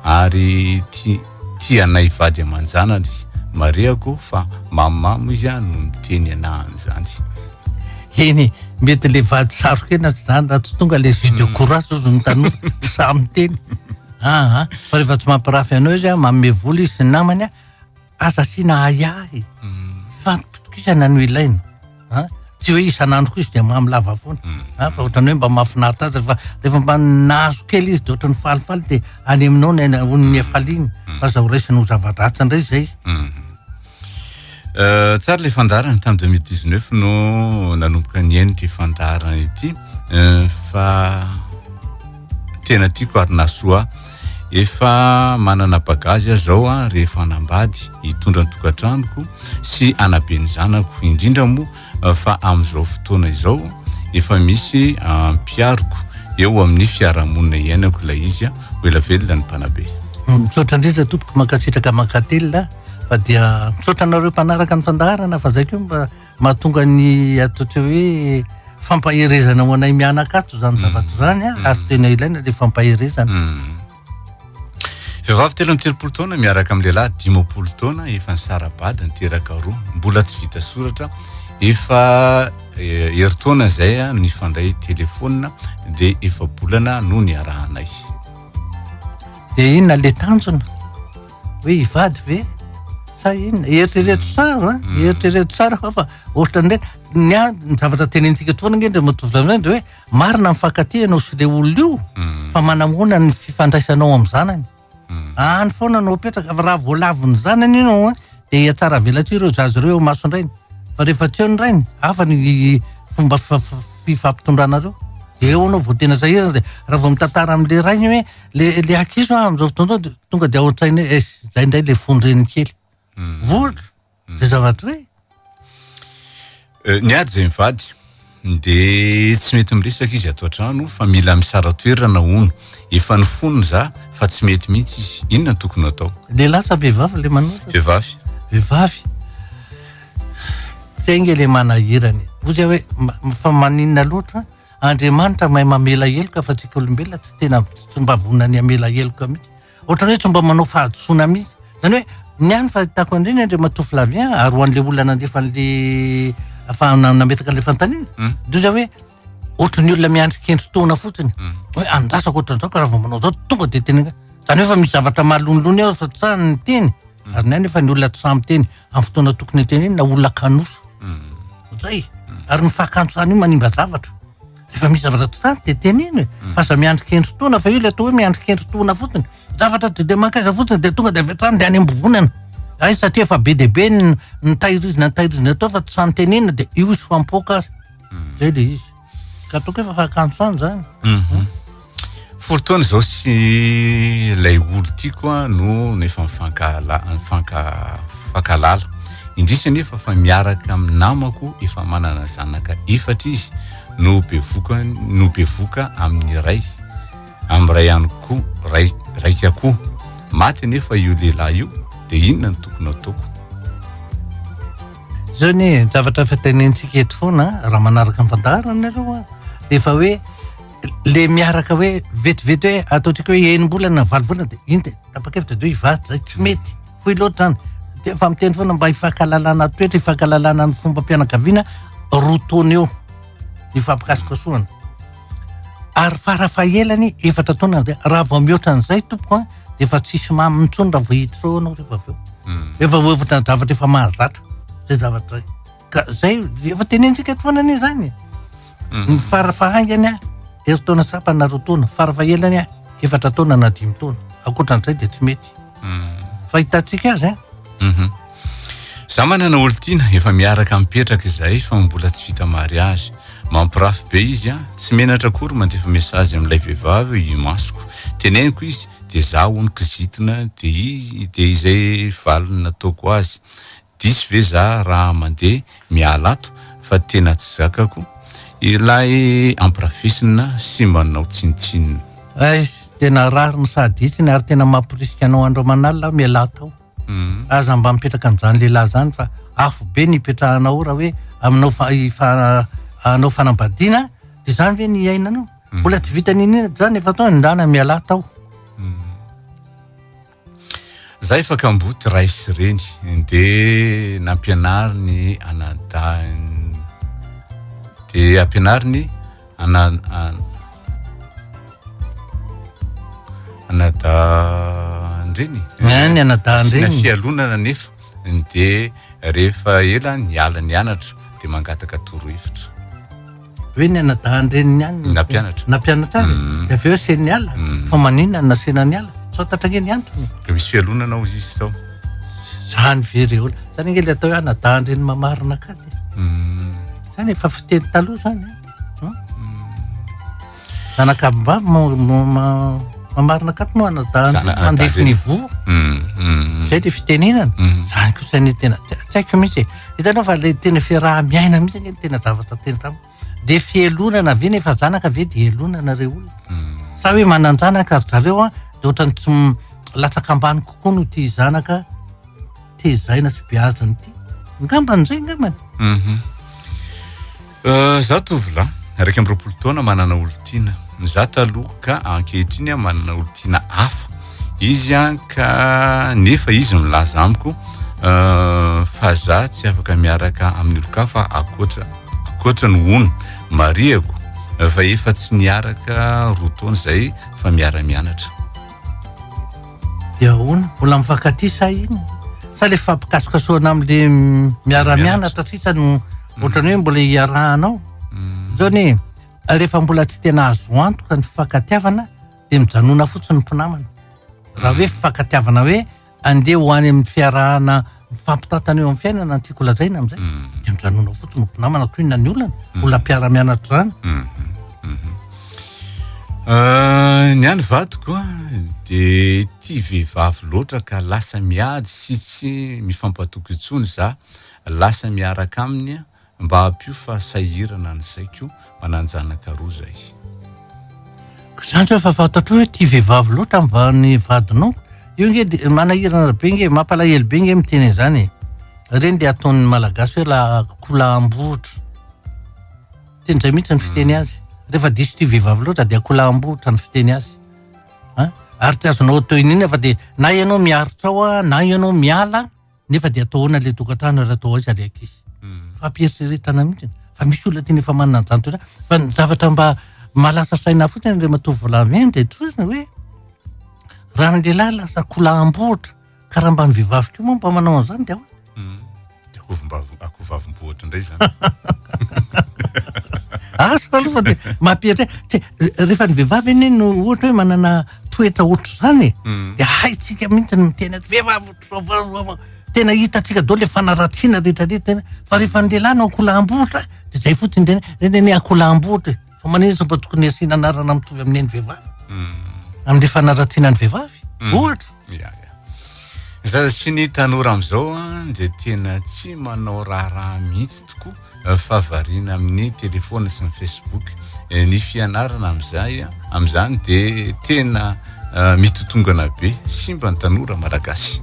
ary tia anay vady aman-janany. Marihako fa mamomamo izy no miteny anah an'izany. Eny e, mety le vady saro-kenatra zany raha tsy tonga le jus de courage ozy ny tanora, tsy sahy miteny. Aa, fa rehefa tsy mampirafy anao izy, manome vola izy sy ny namany, aza asiana ahiahy, fampitokisana no ilaina. An, tsy hoe isan'andro koa izy dia mamy lava foana. Mm. An, fa ohatran'ny hoe mba mahafinaritra azy rehefa rehefa mba nahazo kely izy dia ohatran'ny falifaly dia any aminao ny any hono ny hafaliany mm. fa aza ho raisina ho zava-dratsy indray izay. Mm. Euh, tsara le fandaharana tamin'ny 2019 no nanomboka nihaino ity fandaharana ity euh, fa tena tiako ary nahasoa ahy. Efa manana bagazy aho zao a rehefa hanambady hitondra ny tokantranoko sy hanabe ny zanako indrindra moa fa amin'izao fotoana izao efa misy mpiaroko eo amin'ny fiarahamonina iainako ilay izy a ho ela velona ny mpanabe. Misaotra indrindra tompoko mankasitraka mankatelina fa dia misaotra anareo mpanaraka ny fandaharana fa zay koa mba mahatonga ny ataontsika hoe fampaherezana ho anay mianaka ato zany mm. zavatra zany a mm. ary tena ilaina le fampaherezana mm. Vehivavy 33 taona miaraka amin'ny lehilahy 50 taona efa nisara-bady niteraka roa mbola tsy vita soratra efa eh, herintaona izay a nifandray telefonina dia efa-bolana no niarahanay. Dia inona le tanjona? Hoe hivady ve? Sa inona? Eritrereto tsara an, eritrereto tsara fa fa ohatran'ny hoe ny ahy ny zavatra tenenitsika eto foana ange Andriamatoa Filoha dia hoe marina mifankatia ianao sy le olona io fa manahoana ny fifandraisanao amin'ny zanany. Any foana no apetraka fa raha vao lavin'ny zanany ianao an dia hiatsara velatsihy ireo zaza ireo eo imason-drainy. Fa rehefa tsy eo ny rainy, hafa ny fomba fifampitondranareo. Dia eo ianao vao tena sahirana dia raha vao mitantara amin'le rainy hoe le le ankizy hoa amin'izao fotoana izao dia tonga dia ao an-tsaina hoe es zay indray le fon-dreny kely. Mm. Ohatra, mm. zay zavatra hoe. Eh, niady zay mivady de tsy mety miresaka izy ato an-trano fa mila misara-toerana hono. Efa nifonina za fa tsy mety mihitsy izy. Inona no tokony atao? Lehilahy sa vehivavy le manoratra? Vehivavy. Vehivavy. Zay nge le manahirana e. Hoy zay hoe fa maninona loatra Andriamanitra mahay mamela heloka fa tsika olombelona tsy tena tsy mba vonona ny hamela heloka mihitsy. Ohatran'ny hoe tsy mba manao fahadisoana mihitsy. Izany hoe ny ahy ny fahitako an'ireny Andriamatoa Flavien ary ho an'ilay olona nandefa an'le fa nametraka an'ilay fanontaniana hmm. dia zay hoe ohatran'ny olona miandry kendry taona fotsiny hmm. hoe andrasako ohatran'izao ka raha vao manao izao tonga dia tena izany hoe fa misy zavatra mahalonilony ao fa tsy sahy ny teny hmm. ary ny ahy nefa ny olona tsy sahy miteny amin'ny fotoana tokony hitenenina olona kanosa zay ary ny fahakantsana io manimba zavatra rehefa misy zavatra tsy tany de teneno e fa aza miandry kendry taona fa io le atao hoe miandry kendry taona fotsiny zavatra tsy de mankaiza fotsiny de tonga de avy hatrany de any am-bovonana ay satria efa be dia be ny ny tahirizina ny tahirizina atao fa tsy sahy tenenina de io izy fampoka azy zay le izy ka ataoko hoe fa fahakantsana zany mhm. Folo taona izao sy ilay olo tiako a no nefa mifankahala mifankahalala. Indrisy anefa fa miaraka amin'ny namako efa manana zanaka efatra izy no bevoka no bevoka amin'ny iray amin'ny iray ihany koa ray raika koa. Maty anefa io lehilahy io dia inona no tokony ataoko? Zao anie zavatra efa tenenitsika eto foana raha manaraka ny fandaharana nareo a dia efa hoe le miaraka hoe vetivety hoe ataontsika hoe enim-bolana na valo volana de iny de tapa-kevitra de hoe hivady zay tsy mety fohy loatra zany de efa miteny foana mba hifankahalalana toetra hifankahalalana ny fombam-pianakaviana roa taona eo ny fampikasokasohana ary farafahelany efatra taona de raha vao mihoatra an'izay tompoko a de efa tsisy mamy intsony raha vao hiditra ao anao rehefa avy eo hmm. efa efa zavatra efa mahazatra zay zavatra zay Ka zay efa tenentsika eto foana anie zany e. Mhm. Ny farafahaingany a herintaona sapa na roa taona, farafahelany a efatra taona na dimy taona. Ankoatran'izay dia tsy mety. Mhm. Fahitantsika azy a. Mhm. Za manana olon-tiana efa miaraka mipetraka izahay fa mbola tsy vita mariage. Mampirafy be izy a, tsy menatra akory mandefa message amin'ilay vehivavy imasoko. Teneniko izy dia za hono kizitina dia izy dia izay valiny nataoko azy. Diso ve za raha mandeha miala ato fa tena tsy zakako ilay ampirafesina sy manao tsinontsinona. Eish, tena rariny sady hitsiny ary tena mamporisika anao andro aman'alina aho mialà tao. Aza mba mipetraka amin'izany lehilahy izany fa afo be ny hipetrahanao raha hoe aminao fa hanao fanambadiana. De zany ve ny iainanao? Mbola tsy vita n'inona zany efa atao ndana mialà tao. Za efa kamboty ray sy reny de nampianariny anadahiny de ampianariny ana anadahin-dreny Ny anadahin-dreny. Asiana fialonana nefa de rehefa ela niala nianatra de mangataka torohevitra. Hoe ny anadahin-dreniny ihany no Nampianatra. Nampianatra azy. Mm. Dia avy eo asiany niala. Mm. Fa maninona no nasiana niala? Tsy fantatra ange ny antony. Dia misy fialonana hozy izy tao. Zany ve re olona. Zany ange ilay atao hoe anadahin-dreny mamarina akaty. Mm. Zany efa fiteny taloha zany. Eh? Hmm? Zanak'abimbavy mamarina akaty moa anadahin-dreny mandefy ny voa. Mm, mm. Zay le fitenenana. Mm. Zany kosa ny tena tsy haiko mihitsy e. Hitanao fa le tena fiaraha-miaina mihitsy ange ny tena zavatra tena tam. De fielonana ve nefa zanaka ve de elonana re olona. Sa hoe manan-janaka ry zareo an, de ohatran'ny tsy latsaka ambany kokoa noho ity zanaka tezaina sy beazina ity. Angambany zay angambany. Mhm. Za tovolahy, 21 taona manana olon-tiana. Za taloha ka ankehitriny aho manana olon-tiana hafa. Izy an ka nefa izy milaza amiko fa za tsy afaka miaraka amin'ny olon-kafa ankoatra ankoatra ny hono. Marihako fa efa tsy niaraka 2 taona izay fa miara-mianatra. Dia ahoana? Mbola mifankatia sa inona? Sa le fampikasokasohana amin'le miara-mianatra sisa no ohatran'ny hoe mbola iarahanao? Zao anie, rehefa mbola tsy tena azo antoka ny fifankatiavana dia mijanona fotsiny ny mpinamana. Raha hoe fifankatiavana hoe andeha ho any amin'ny fiarahana mifampitantana eo amin'ny fiainana no tiako lazaina amin'izay, dia mijanona fotsiny ho mpinamana koa inona ny olana? Mbola mpiara-mianatra izany. Ny any vadiko dia tia vehivavy loatra ka lasa miady sy tsy mifampatoky intsony za, lasa miaraka aminy mba ampio fa sahirana ny saiko, manan-janaka roa zay. Zany zao efa fantatrao hoe tia vehivavy loatra ny va- ny vadinao, io nge de manahirana be nge, mampalahelo be nge miteny an'izany e, ireny le ataon'ny malagasy hoe la akoholahambohitra. Teny izay mihitsy ny fiteny azy. Rehefa diso tia vehivavy loatra dia akoholahambohitra ny fiteny azy. An? Ary tsy azonao atao inona fa dia na ianao miaritra ao an, na ianao miala, nefa dia atao ahoana ilay tokantrano ary atao aiza ilay ankizy. Fampieritreretana mihitsy. Fa misy olona tena efa manana an'izany toetra. Fa ny zavatra mba mahalasa saina fotsiny Andriamatoa Volamena dia tsotra hoe raha ny lehilahy lasa akoholahambohitra Ka raha mba ny vehivavy koa moa mba manao an'izany dia ahoana? Hmm. Dia akovombavy akovavim-bohitra indray izany. Asa aloha fa dia mampieritreritra. Tsy rehefa ny vehivavy anie no ohatra hoe manana toetra ohatr'izany e. Hmm. Dia haintsika mihitsy ny miteny hoe vehivavy ohatr'izao, tena hitantsika daholo le fanaratsiana rehetra rehetra tena fa rehefa ny lehilahy no akolaham-bohitra dia zay fotsiny tena reny anie akolaham-bohitra e. Fa maninona tsy mba tokony asiana anarana mitovy amin'ny an'ny vehivavy? Hmm. Amin'le fanaratsiana ny vehivavy ohatra. Ya, ya. Ny zaza sy ny tanora amin'izao an, dia tena tsy manao raharaha mihitsy tokoa fa variana amin'ny telefaonina sy ny Facebook. Ny fianarana amin'izay amin'izany dia tena mitotongana be, simba ny tanora malagasy.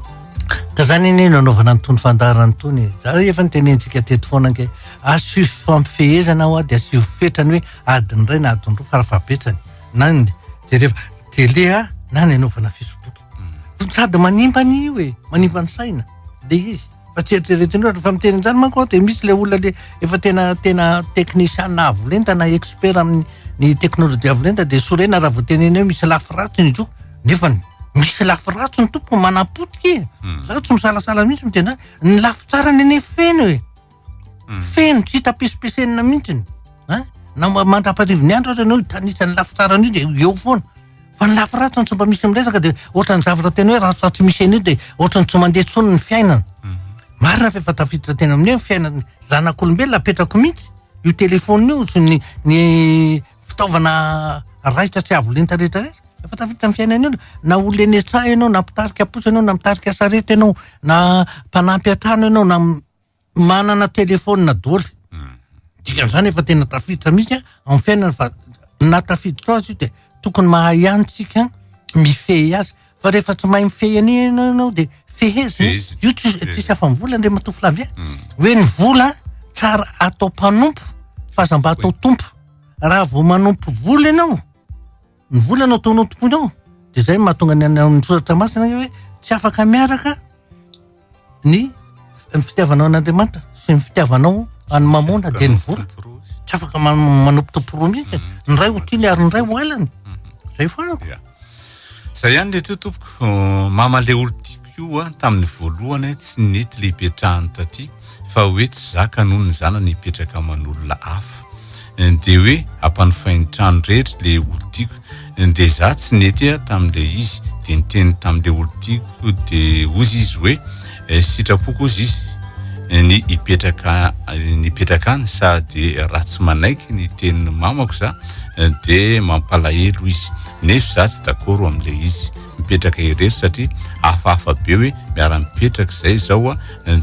Ka zany anie no anaovana an'itony fandaharana itony e. Za efa nitenentsika teto foana ange, asio fampifehezana hoa dia asio fetrany hoe adiny iray na adiny roa farafahabetsany na ny jereva télé a na ny anaovana facebook. Sady manimba anie io e, manimba ny saina le izy. Fa tsy eritreretin'olona rehefa miteny an'izany manko aho dia misy le olona le efa tena tena teknisiana avo lenta na expert amin'ny ny teknolojia avo lenta dia sorena raha vao tenenina hoe misy lafy ratsiny izy io nefany misy lafy ratsiny tompoko manapotika e. Za tsy misalasala mihitsy miteny zany. Ny lafy tsarany anie feno e. Feno tsy hita pesipesenina mihitsiny. An? Na mandra-parivo ny andro ary ianao hitanisa ny lafy tsarany io dia eo foana. Fa ny lafy ratsiny tsy mba misy miresaka dia ohatran'ny zavatra tena hoe raha tsy misy an'io dia ohatran'ny tsy mandeha intsony ny fiainana. Marina fa efa tafiditra tena amin'ny hoe ny fiainan'ny zanak'olombelona apetrako mihitsy io telefaonina io sy ny ny fitaovana raitra sy avo lenta rehetra rehetra. Efa tafiditra amin'ny fiainan'ny olona. Na olona eny an-tsaha ianao, na mpitarika posy ianao, na mitarika sarety ianao, na mpanampy an-trano ianao, na manana telefaonina daholo. Dikan'izany efa tena tafiditra mihitsy a, amin'ny fiainana fa na tafiditra ao aza io dia tokony mahay ihany tsika mifehy azy. Fa rehefa tsy mahay mifehy an'io ianao ianao dia fehezina. Fehezina. Io tsy tsisy afa-mivola Andriamatoa Flavien. Hoe ny vola tsara atao mpanompo fa aza mba atao tompo. Raha vao manompo vola ianao, ny vola no ataonao tompoinao, dia izay no mahatonga ny amin'ny soratra masina hoe tsy afaka miaraka ny ny fitiavanao an'Andriamanitra sy ny fitiavanao an'i Mamona dia ny vola. Tsy afaka manompo tompo roa mihitsy. Ny iray ho tiany ary ny iray ho halany. Izay foana ko. Zay ihany le teo tompoko. Mama le olo tiako io a tamin'ny voalohany tsy nety le hipetrahany taty fa hoe tsy zaka noho ny zanany hipetraka aman'olona hafa. De hoe ampanofainy trano rery le olo tiako. De za tsy nety tamin'le izy de niteny tamin'le olo tiako de hozy izy hoe sitrapoko hozy izy ny hipetraka ny hipetraka any sady raha tsy manaiky ny tenin'ny mamako za de mampalahelo izy nefa za tsy d'accord amin'le izy mipetraka irery satria hafahafa be hoe miara-mipetraka izay zao a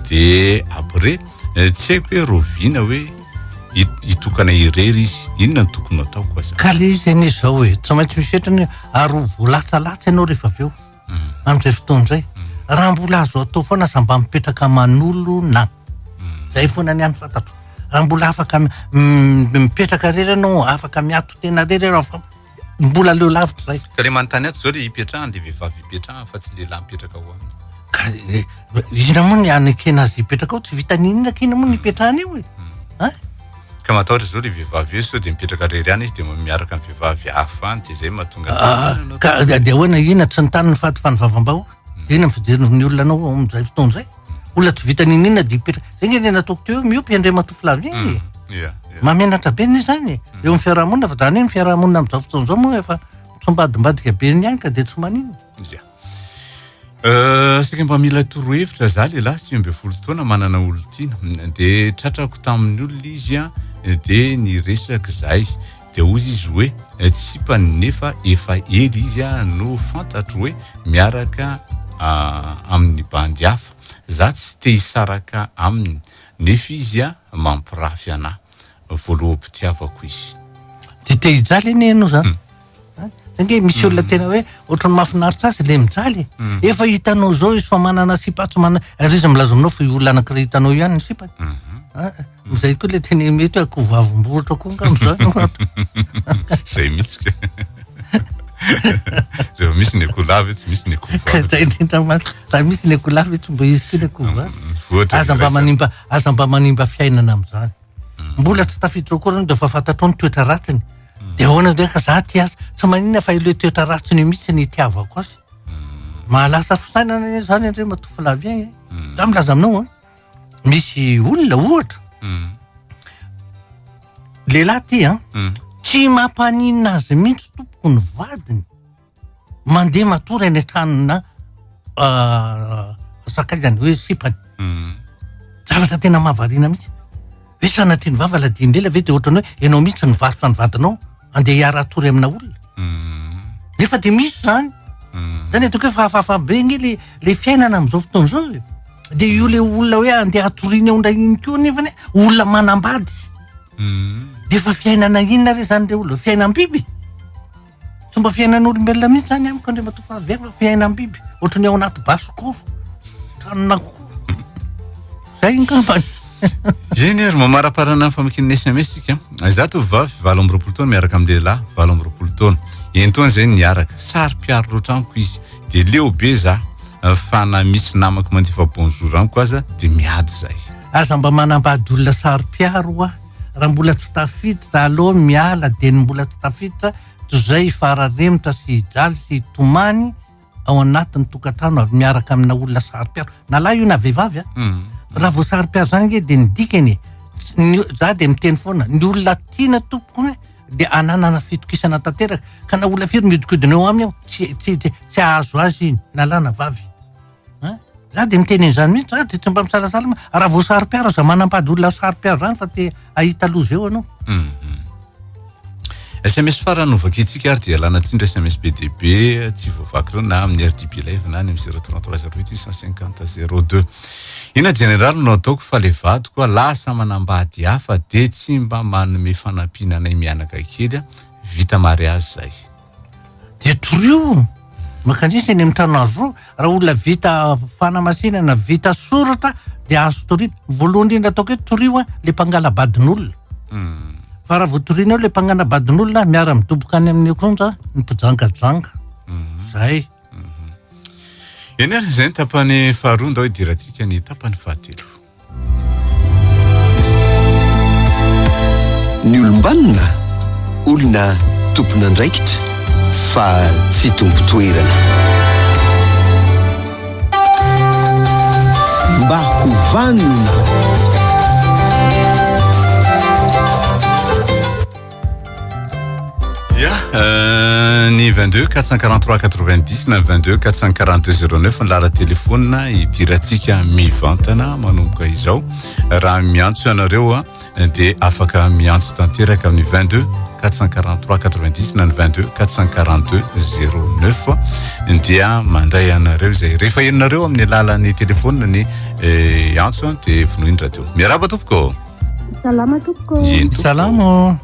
de après tsy haiko hoe roviana hoe hitokana irery izy inona no tokony ataoko aza ka le izy anie zao e tsy maintsy misy fetrany ary ho voalatsalatsa ianao rehefa avy eo mm. amin'izay fotoana izay mm. raha mbola azo atao foana aza mba mipetraka aman'olona mm. zay foana ny any fantatro raha mbola afaka mipetraka rery ianao afaka miato tena rery ianao fa mbola leo lavitra zay ka le manontany ato zao le hipetrahany le vehivavy hipetrahany fa tsy lehilahy mipetraka ao aminy ka eh, inona moa ny anekena azy hipetraka ao tsy vita n'inona kina moa ny hipetrahany io e a Ka matahotra zao le vehivavy io sao de mipetraka rery any izy de miaraka amin'ny vehivavy hafa any de zay mahatonga ah, ka de ahoana inona tsy ny tany ny faty fa ny vavam-bahoaka hmm. inona ny fijerin'ny olona anao amin'izay fotoana izay olona tsy vita n'inona de hipetraka zay nge le nataoko teo hoe miopy Andriamatoa Flavien e hmm. mahamenatra be ny zany e hmm. eo amin'ny fiarahamonina fa zany hoe ny fiarahamonina amin'izao fotoana izao moa efa mitsimbadimbadika be ny any ka de tsy maninona Ya. Euh, saika mba mila torohevitra za lehilahy 19 taona manana olon-tiana de tratrako tamin'ny olona izy a de niresaka zahay de hozy izy hoe tsy sipany nefa efa ela izy a no fantatro hoe miaraka amin'ny bandy hafa za tsy te hisaraka aminy nefa izy a mampirafy anah voaloham-pitiavako izy de te hijaly anie ianao zany Zay nge misy olona tena hoe ohatran'ny mahafinaritra azy le mijaly e. Mm. Efa hitanao zao izy fa manana sipa tsy manana ary izy milaza aminao fa io olona anankiray hitanao ihany ny sipany. Mhm. Ah, Izay koa le tena mety hoe akoho vavim-boritra koa angamba zany no ato. Zay mihitsy ka. Rehefa misy ny akoho lahy ve tsy misy ny akoho vavy. Zay indrindra mantsy. Raha misy ny akoho lahy ve tsy mba izy koa ny akoho vavy. Mm, aza mba manimba aza mba manimba fiainana amin'izany. Mbola tsy tafiditra ao akory ianao dia efa fantatrao ny toetra ratsiny. Dia ahoana indray ka za tia azy. Tsy maninona fa ilay toetra ratsiny io mihitsy no itiavako azy. Mahalasa fisainana anie zany Andriamatoa Flavien e. Za milaza aminao an, misy olona ohatra, lehilahy ty an, tsy mampaninona azy mihitsy tompoko ny vadiny. mandeha matory any an-tranona sakaizany hoe sipany mm. zavatra tena mahavariana mihitsy hoe sanatria ny vava ladin-dela ve de ohatrany hoe ianao mihitsy nivarotra ny vadinao andeha hiara-hatory amina olona mm. nefa de misy zany mm. zany ataoko hoe fahafahafa be nge le le fiainana am'izao fotoana izao e de io le olona hoe andeha hatoriana eo indray iny koa nefany olona manambady de efa fiainana inona re zany le olona fiainam-biby Tsy mba fiainan'olombelona mihitsy zany amiko Andriamatoa Flavien fa fiainam-biby ohatran'ny ao anaty basse-cour, tranon'akoho. Zay angambany. Eny ary mamaraparana ny famakiana SMS isika. Izaho tovovavy 28 taona miaraka amin'ny lehilahy 28 taona. Enin-taona izay niaraka. Saro-piaro loatra amiko izy. Dia leo be za fa na misy namako mandefa bonjour amiko aza dia miady zay. Aza mba manambady olona saro-piaro hoa. Raha mbola tsy tafiditra aleo miala dia ny mbola tsy tafiditra toy izay hifararemotra sy hijaly sy hitomany ao anatin'ny tokantrano avy miaraka amina olona saro-piaro na lahy io na vehivavy a mm. raha vao saro-piaro zany ange dia ny dikany e za dia miteny foana ny olona tiana tompoko e dia ananana fitokisana tanteraka ka na olona firy miodikodina eo aminy ao tsy tsy tsy ahazo azy iny na lahy na vavy Za dia miteny an'izany mihitsy, za dia tsy mba misalasala ma, raha vao saro-piaro aza manambady olona saro-piaro zany fa te hahita loza eo ianao. SMS farany novakintsika ary dia ialana tsiny ireo SMS be dia be tsy voavaky ireo na amin'ny RDB Live na any amin'ny 033 08 150 02. Inona jeneraly no ataoko fa le vadiko lasa manambady hafa dia tsy mba manome fanampiana anay mianaka kely vita mariazy zay. Dia torio mankandrisa eny amin'ny trano azo raha olona vita fanamasinana vita soratra dia azo toriana. Voalohany indrindra ataoko hoe torio a le mpangala-badin'olona. Hmm. Fa raha vao toriana eo le mpagnana-badin'olona miara-midoboka any amin'ny onja ny mpijangajanga. Zay. Eny ary, izay ny tapany faharoa, ndao hidirantsika ny tapany fahatelo. Ny olom-banona, olona tompon'andraikitra fa tsy tompon-toerana. Mba ho vanona. Ya, ny 22 443 90 na 22 442 09 ny laharan-telefonina hidirantsika mivantana manomboka izao. Raha miantso ianareo a, dia afaka miantso tanteraka amin'ny 22 443 90 na ny 22 442 09 dia mandray anareo izay. Rehefa henonareo amin'ny alalan'ny telefonina ny eh, antso dia vonoy ny radio. Miarahaba tompoko. Salama tompoko. Eny tompoko. Salama.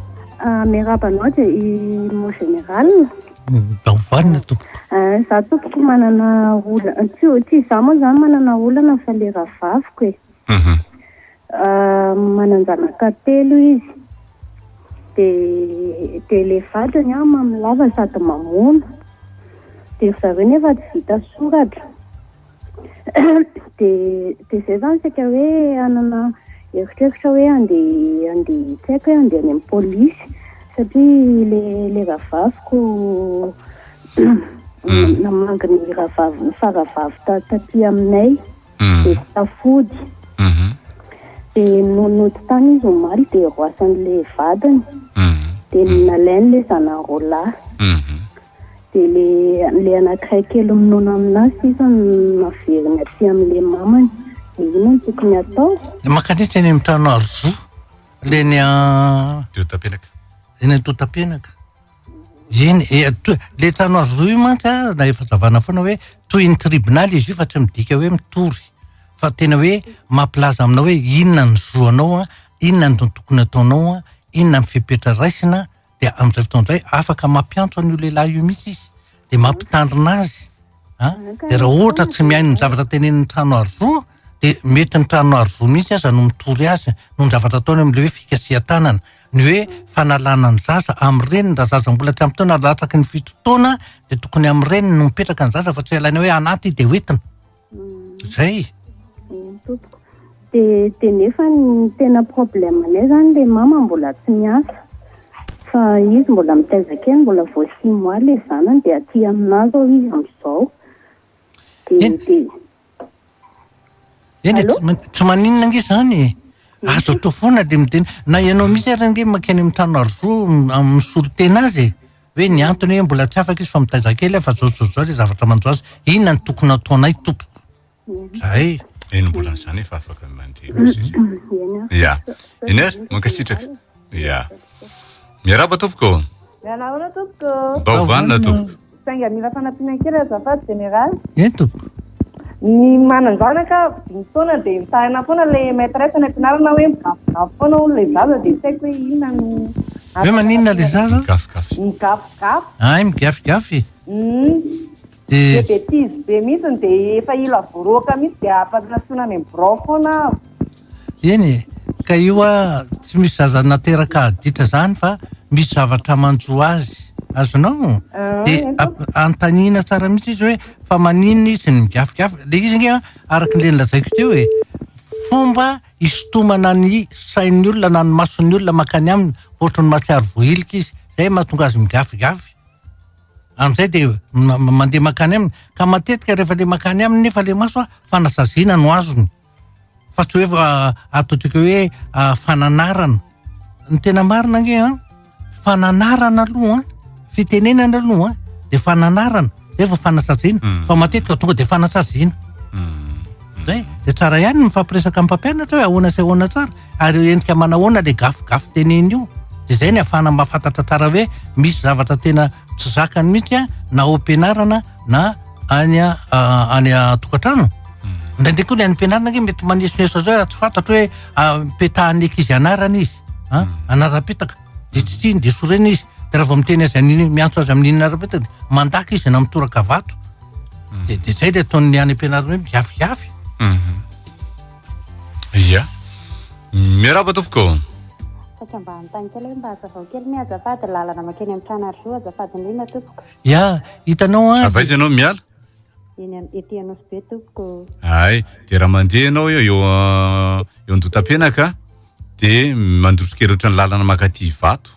Ah, miarahaba anao dia i mon général. Mba ho vanona tompoko. Ah, za tompoko manana olana, tsy tsy izaho moa zany manana olana fa le rahavaviko e. Mhm. Ah, manan-janaka telo izy. Dia dia le vadiny an mamo lava sady mamono. Dia ry zareo nefa tsy vita soratra. Dia dia izay izany saika hoe hanana eritreritra hoe handeha handeha tsy haiko hoe handeha any amin'ny polisy satria ilay ilay rahavaviko namangy ny rahavaviny faravavy taty aminay dia tsy tafody. Dia nony nody tany izy omaly dia roasan'ilay vadiny dia nalainy ilay zanany roalahy. Dia le le anakiray kely minono aminahy sisa no naveriny aty amin'le mamany. Dia inona no tokony hatao? Makanetsy eny amin'ny trano Arjo, le eny a. Andohatapenaka. Eny Andohatapenaka. Eny, e, to- le trano Arjo io mantsy a, na efa zavana foana hoe toy ny tribonaly izy io fa tsy midika hoe mitory. Fa tena hoe mampilaza aminao hoe inona ny zo anao a, inona no tokony ataonao a, inona ny fepetra raisina dia amin'izay fotoana izay afaka mampiantso an'io lehilahy io mihitsy izy dia mampitandrina azy a dia raha ohatra tsy mihaino ny zavatra tenenin'ny trano aro dia mety ny trano aro mihitsy aza no mitory azy noho ny zavatra ataony amin'ilay hoe fikasihan-tanana ny hoe fanalana ny zaza amin'ny reniny raha zaza mbola tsy ampy taona latsaky ny fito taona dia tokony amin'ny reniny no mipetraka ny zaza fa tsy alaina hoe anaty dia hoentina Zay. Eny tompoko. De de nefa ny tena problème anay zany le mama mbola tsy miasa fa izy mbola mitaiza kely mbola vao six mois le zanany de aty aminah zao izy amizao de Eny. de Eny e, Allô? tsy man- tsy maninona ange zany e. Azo atao foana le miteny. Na ianao mihitsy ary ange mankany amin'ny trano aro misolo tena azy e. Hoe ny antony hoe mbola tsy afaka izy fa mitaiza kely aho fa zao zao zao le zavatra manjo azy. Inona no tokony ataonay tompoko? Zay. Enim-bolana izany efa afaka mandeha kosa izy. Ya. Eny ary, mankasitraka. Ya. Miarahaba tompoko. Miarahaba tompoko. Mba ho vanona tompoko. Saingy mila fanampiana kely azafady général. Eny tompoko. Ny manan-janaka dimy taona dia mitaraina foana ilay maîtresse any am-pianarana hoe migafigafy foana hono ilay zaza dia tsy haiko hoe inona no Hoe maninona ilay zaza? Migafigafy. Migafigafy. Ay, migafigafy. Hum. Dia Dia bêtise be mihitsy dia efa ila voaroaka mihitsy dia ampanasoana any amin'ny birao foana aho. Eny e, ka io a tsy misy zaza nateraka haditra zany fa misy zavatra manjo azy, azonao? De anontaniana tsara mihitsy izy hoe fa maninona izy no migafigafy, le izy nge araka le nolazaiko teo e, fomba hisintomana ny sain'ny olona na ny mason'ny olona mankany aminy, ohatran'ny mahatsiaro voahilika izy, zay mahatonga azy migafigafy. Amin'izay dia mandeha mankany aminy, ka matetika rehefa le mankany aminy nefa le maso a, fanasaziana no azony. Fa tsy hoe fa ataontsika hoe fananarana. Ny tena marina ange an, fananarana aloha an, fitenenana aloha an, dia fananarana, zay vao fanasaziana. Fa matetika tonga dia fanasaziana. Zay, dia tsara ihany ny mifampiresaka amin'ny mpampianatra hoe ahoana sy ahoana tsara, ary endrika manahoana le gafigafy teneny io. Dia zay ny ahafahana mahafantatra tsara hoe misy zavatra tena tsy zakany mihitsy an, na ao am-pianarana na any any an-tokantrano. Indraindray koa ny any am-pianarana ange mety manesoneso azy hoe tsy fantatro hoe petahan'ny ankizy anarana izy, an, anaram-petaka, dia tsy tiany dia sorena izy, dia raha vao miteny azy amin'iny, miantso azy amin'iny anaram-petaka dia mandaka izy na mitoraka vato. Dia dia zay le ataon'ny any am-pianarana hoe migafigafy. Ia. Miarahaba tompoko. Saika mba hanontany kely hoe mba hazavao kely ny azafady lalana mankeny amin'ny tranarjo azafady indrindra tompoko. Ya, hitanao an. Avy aiza ianao miala? Eny am ety Anosibe tompoko. Hay, dia raha mandeha ianao eo eo eo Andotapenaka dia mandroso kely ohatran'ny lalana mankaty Ivato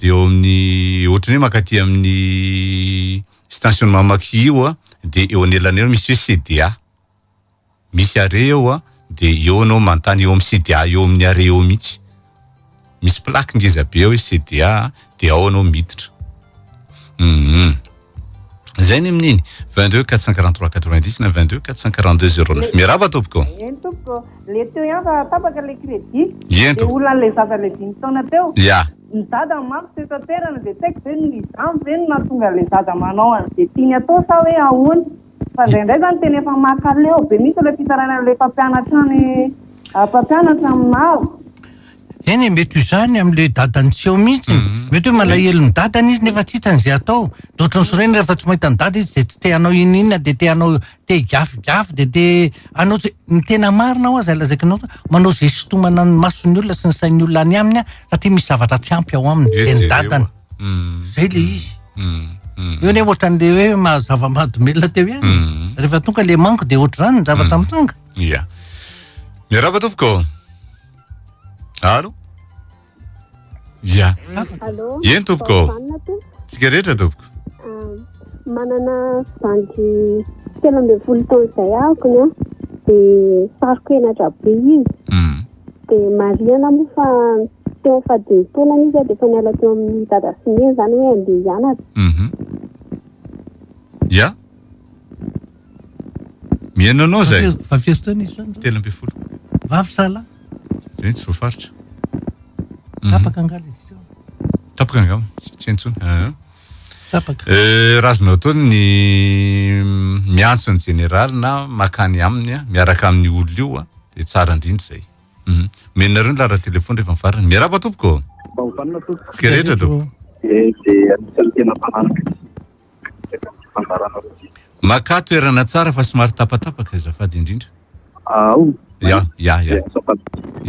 dia eo amin'ny ohatran'ny hoe mankaty amin'ny stationnement Maki io a, dia eo anelan'eo misy hoe CDA. Misy arrêt eo a, dia eo ianao manontany eo amin'ny CDA eo amin'ny arrêt eo mihitsy. Misy plaque ngeza be ao hoe CDA dia ao ianao miditra. Hum. Zay ny amin'iny. 22 443 90 na 22 442 09. Miarahaba tompoko. Eny tompoko. Le teo ihany fa tapaka le crédit. Eny Le tompoko. olan'le zaza le dimy taona teo. Ya. Ny dadany manko teto an-toerana dia tsy haiko ve ny izany ve no nahatonga an'ilay zaza manao an'izay tiany atao sa hoe ahoana? Fa indraindray izany tena efa mankaleo be mihitsy ilay fitarainan'ilay mpampianatra any mpampianatra aminao. Eny e, mety ho izany amin'ilay dadany tsy eo mihitsy. Mety hoe malahelo ny dadany izy nefa tsy hitany izay atao. Dia ohatran'ny sorena rehefa tsy mahita ny dada izy dia tsy te hanao inona dia te hanao te higafigafy dia te hanao izay ny tena marina ho'a izay lazaiko anao manao izay hisintomana ny mason'ny olona sy ny sain'ny olona any aminy satria misy zavatra tsy ampy ao aminy dia ny dadany. Izay ilay izy. Eo anie ohatran'ilay hoe maha zava-mahadomelina teo ihany. Rehefa tonga ilay manko dia ohatr'izany ny zavatra mitranga. Ia. Miarahaba tompoko. Allo. Ia. Allô. Eny tompoko. Vanona tompoko. Tsika rehetra tompoko. Ah, manana zandry 13 taona izay ahako ny ahy dia saro-kenatra be izy. Dia marihana moa fa teo amin'ny fahadimy taonany izy dia efa niala teo amin'ny dada sy neny izany hoe handeha hianatra. Ya. Mihaino anao izay. Fa firy taona izy izany? 13. Vavy sa lahy? Izay tsy voafaritra. Tapaka angaha ilay izy teo? Tapaka angamba, tsy intsony. Tapaka. Raha azonao atao ny miantso ny jeneraly na makany aminy miaraka amin'ny olona io dia tsara indrindra izay. Omenareo ny laharan-telefony rehefa mifarana. Miarahaba tompoko. Mba ho vanona tompoko. Tsika rehetra tompoko. Dia anisan'ny tena mpanaraka sy fandaharana rosia. Makà toerana tsara fa somary tapatapaka azafady indrindra. Ao. Ya, ya, ya. Azafady.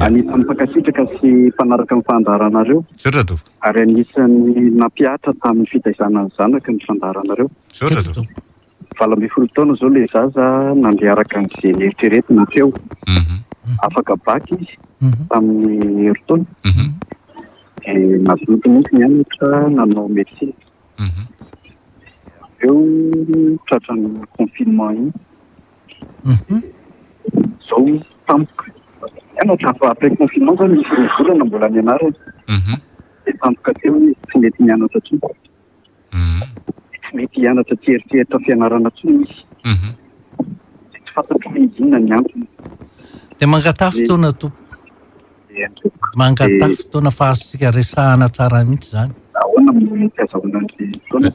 Anisan'ny mpankasitraka sy mpanaraka ny fandaharanareo. Misaotra tompoko. Ary anisan'ny nampihatra tamin'ny fitaizana ny zanaka ny fandaharanareo. Misaotra tompoko. 18 taona izao ilay zaza nandeha araka an'izay neritreretina teo. Afaka bac izy tamin'ny herintaona. Dia nazoto mihitsy nianatra nanao médecine. Avy eo tratran'ny confinement iny. Izao izy tampoka. Nianatra fa après confinement izany nisy roa volana mbola nianarany. Dia tampoka teo izy tsy nety nianatra intsony. Tsy mety hianatra tsy hieritreritra fianarana intsony izy. Dia tsy fantatro hoe inona ny antony. Dia mangataha fotoana tompoko. Mangataha fotoana fa azontsika resahana tsara mihitsy izany. Ahoana no mety azahoana an'ilay fotoana?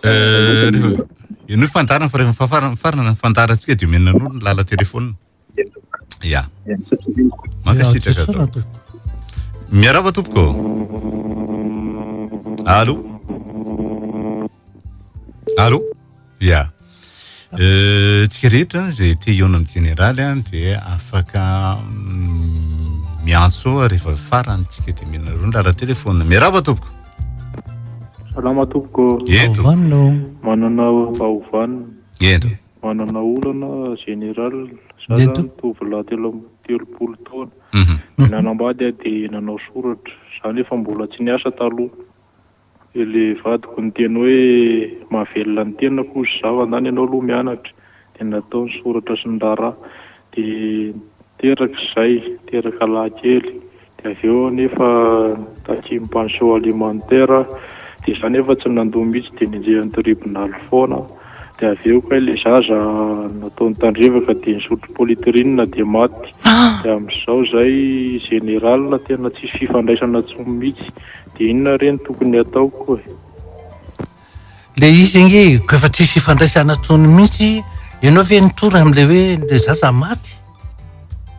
Henoy fandaharana fa rehefa mifarana ny fandaharantsika dia omena anao ny lalan-telefaonina. Ya. Mankasitraka tompoko. Miarahaba tompoko. Allô. Allô. Ya. Euh, tsika rehetra izay te hihaona amin'ny jeneraly an dia afaka mm, miantso rehefa farany tsika dia omenareo ny laharan-telefaonina. Miarahaba tompoko. Salama tompoko. Ento. Manana mba ho vanona. Ento. Manana olana général za zany tovolahy 33 taona nanambady aho dia nanao soratra za nefa mbola tsy niasa taloha dia le vadiko niteny hoe mahavelona ny tenako hozy za fa ndany ianao aloha mianatra dia natao ny soratra sy ny raharaha dia niteraka izay niteraka lahy kely Dia avy eo aho nefa nitaky pension alimentaire dia za nefa tsy nandoa mihitsy dia nenjehan'ny tribonaly foana dia avy eo kay le zaza nataony tandrevaka dia nisotro polytrine dia maty dia amin'izao zay général tena tsisy fifandraisana tsony mihitsy dia inona re no tokony hataoko e? Le izy ange ko efa tsisy ifandraisana tsony mihitsy ianao ve nitory am'le hoe le zaza maty?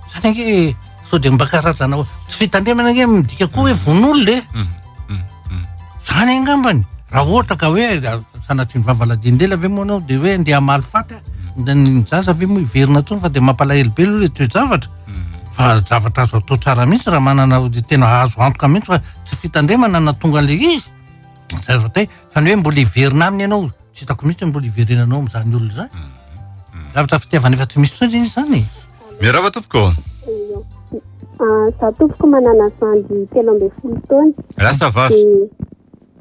Zany ange sao de mba karazana tsy fitandremana ange midika koa hoe vono olona e. Zany angambany raha ohatra ka hoe sanatria ny vava ladin-dela ve moa anao de hoe andeha hamaly faty a, ny zaza ve moa hiverina tsony fa de mampalahelo be aloha le toe-javatra. Fa zavatra azo atao tsara mihitsy raha manana tena azo antoka mihitsy fa tsy fitandremana nahatonga an'ilay izy. Zavatra hoe fa ny hoe mbola hiverina aminy ianao, tsy hitako mihitsy ny mbola hiverenanao amin'izany olona izany. Zavatra fitiavana efa tsy misy intsony izy izany e. Miarahaba tompoko. Ah, za tompoko manana zandry 13 taona. Lasa vavy.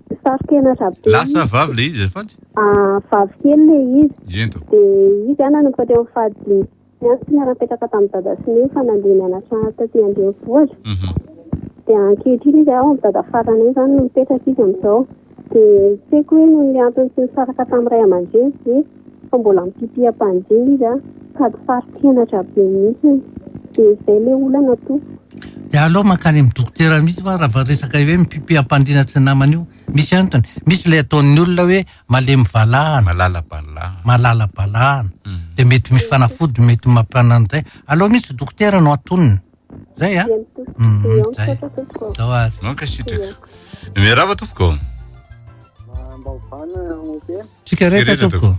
Dia saro-kenatra be. Lasa vavy le izy azafady? Ah, vavy kely le izy. Ento. Dia izy ah nanomboka teo amin'ny fahadimy Ny ahy tsy niara-nipetraka tamin'i Dada sy Neny fa nandeha nianatra taty an-drenivohitra. Dia ankehitriny izy ao amin'ny dada faranay izany no mipetraka izy amin'izao. Dia tsy haiko hoe noho ny antony tsy nisaraka tamin'ny ray aman-dreny ve fa mbola mipipi am-pandriana izy an, sady saro-kenatra be mihitsy. Dia izay ilay olana tompoko. Dia aleo mankany amin'ny dokotera mihitsy fa raha vao resaka hoe mipipi am-pandriana tsy namana io, misy antony. Misy ilay ataon'ny olona hoe malemy valahana. Malala-balahana. Malala-balahana. Dia mety misy fanafody mety mampanana an'izay. Aleo mihitsy dokotera no atonina. Zay a. Zay. Zao ary. Mankasitraka. Miarahaba tompoko. Mba ovana mompera. Tsika rehetra tompoko.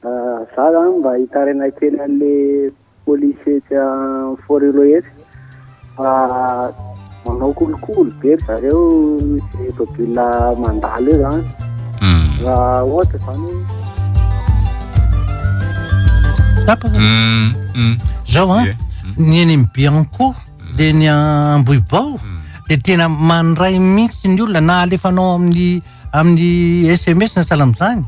Za zany mba hitaraina kely an'le polisy etsy Forello etsy fa manao kolikoly be ry zareo izay tôbila mandalo eo zany. Raha ohatra zany hoe Tapaka. Zao an, ny eny amin'ny Bianco dia ny Ambohibao dia tena mandray mihitsy ny olona na alefanao amin'ny amin'ny SMS na sahala amin'izany.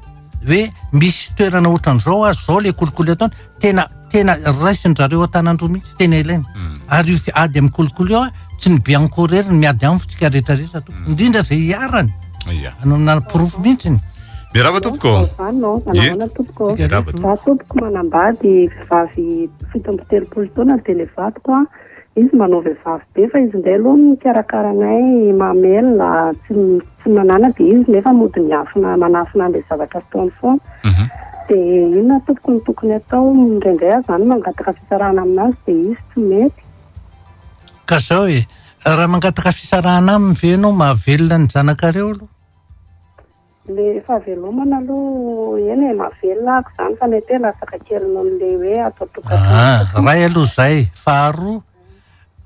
hoe misy toerana ohatran'izao aho zao le kolikoly ataony tena tena raisin-drareo an-tanan-droa mihitsy tena ilaina hmm. ary io ady amin'ny kolikoly io tsy ny bianco rery ny miady aminy fa tsika rehetra rehetra tompoko hmm. indrindra zay iharany anao nanaporofo mihitsy ny miarahaba tompoko Nahoana tompoko za tompoko manambady vehivavy 37 taona dia le vadiko a Izy manao vehivavy be fa izy indray aloha mikarakara anay mamelona tsy tsy manana dia izy nefa mody miafina manafina an'ilay zavatra ataony foana. Dia inona tompoko no tokony atao? Indraindray aho izany mangataka fisarahana aminazy dia izy tsy mety. Ka zao e, raha mangataka fisarahana aminy ve ianao mahavelona ny zanakareo aloha? Le fahavelomana aloha eny e, mahavelona ako zany fa mety hoe latsaka kely noho le hoe ato an-tokantrano. Ah, ray aloha zay, faharoa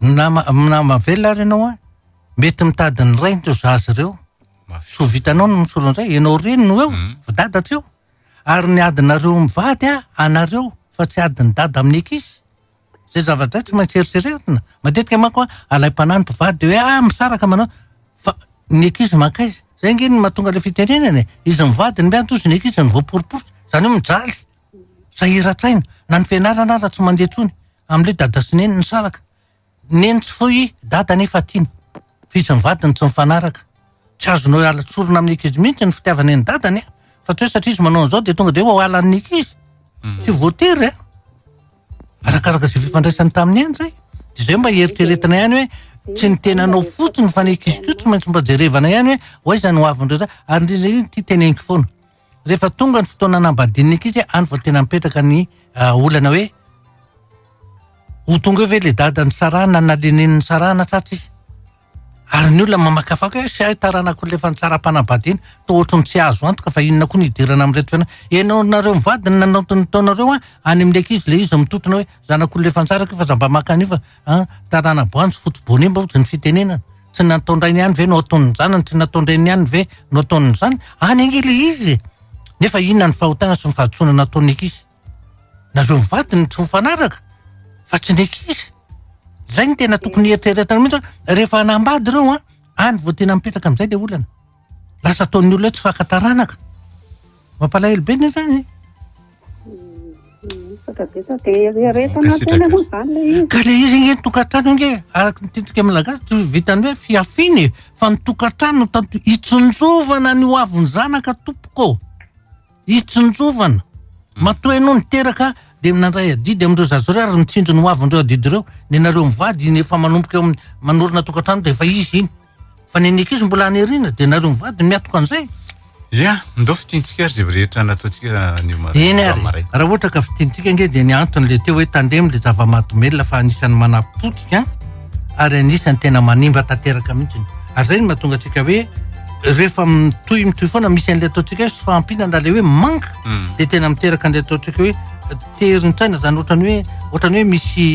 na na mahavelona ary ianao an, mety mitady ny rainy ireo zaza ireo, tsy ho vitanao ny misolo an'izay, ianao reny no eo, fa dada tsy eo, ary ny adinareo mivady an, anareo fa tsy adin'i dada amin'ny ankizy. Zay zavatra zay tsy maintsy eritreretina. Matetika manko a, alaim-panahy ny mpivady de hoe ah misaraka manao fa ny ankizy mankaiza? Zay ange no mahatonga ilay fitenenana e. Izy mivady no miady ozy ny ankizy no voaporiporitra. Zany hoe mijaly, sahiran-tsaina, na ny fianarana ara tsy mandeha intsony amin'ilay dada sy neny nisaraka. Neny tsy foy, dada anefa tiana. Fa izy mivady no tsy mifanaraka. Tsy azonao iala-tsorona amin'ny ankizy mihitsy ny fitiavana an'i dadany a. Fa tsy hoe satria izy manao an'izao dia tonga dia hoe ho halan'ny ankizy. Tsy voatery a. Arakaraka izay fifandraisany taminy ihany izay. Dia izay mba eritreretina ihany hoe tsy ny tenanao fotsiny fa ny ankizy koa tsy maintsy mba jerevana ihany hoe ho aiza ny hoavin'ireo za. Ary indrindra indrindra ity teneniko foana. Rehefa tonga ny fotoana hanambadian'ny ankizy, any vao tena mipetraka ny olana hoe ho tonga eo ve le dada nisarahana na le neny nisarahana sa tsia. Ary ny olona mamakafaka hoe sy ahy taranako olona efa nitsaram-panambadiana, toa ohatry ny tsy azo antoka fa inona koa no hidirana amin'ireto fiainana. Ianao nareo mivady no nanao ny taonareo an, any amin'ny ankizy le izy mitotona hoe zanak'olona efa nitsaraka io fa za mba maka an'io fa an, tarana-boanjo fotsy bonnet mba ohatry ny fitenenana. Tsy ny nataon-drainy ihany ve no ataon'ny zanany, tsy ny nataon-dreniny ihany ve no ataon'ny zanany. Any ange le izy e! Nefa inona ny fahotana sy ny fahadisoana nataon'ny ankizy? Nareo mivady no tsy mifanaraka fa tsy ny ankizy. Zay no tena tokony hieritreretana mihitsy hoe rehefa hanambady ireo an, any vao tena mipetraka amin'izay le olana. Lasa ataon'ny olona hoe tsy fakan-taranaka. Mampalahelo be anie zany e. Misaotra betsaka. Dia eritreretana tena moa izany ilay izy. Ka le izy ange ny tokantrano ange araka ny tiantsika malagasy tsy vitan'ny hoe fihafiana e, fa ny tokantrano no tanto hitsinjovana ny hoavin'ny zanaka tompoko. Hitsinjovana. Matoa ianao niteraka dia nandray adidy amin'ireo zaza ireo ary mitsinjo ny hoavin'ireo adidy ireo. Ny anareo mivady iny efa manomboka eo amin'ny manorina tokantrano dia efa izy iny. Fa ny an'ny ankizy mbola any aoriana dia nareo mivady no miatoka an'izay. Ya, ndao fintintsika ary izay rehetra nataontsika anio maraina. Eny ary, raha ohatra ka fintintsika ange dia ny antony le teo hoe tandremo le zava-mahadomelina fa anisan'ny manapotika ary anisan'ny tena manimba tanteraka mihitsy. Ary izay no mahatonga antsika hoe rehefa mitohy mitohy foana misy an'ilay ataontsika hoe tsy fahampiana na le hoe manque dia tena miteraka an'ilay ataontsika hoe terin-tsaina zany ohatrany hoe ohatrany hoe misy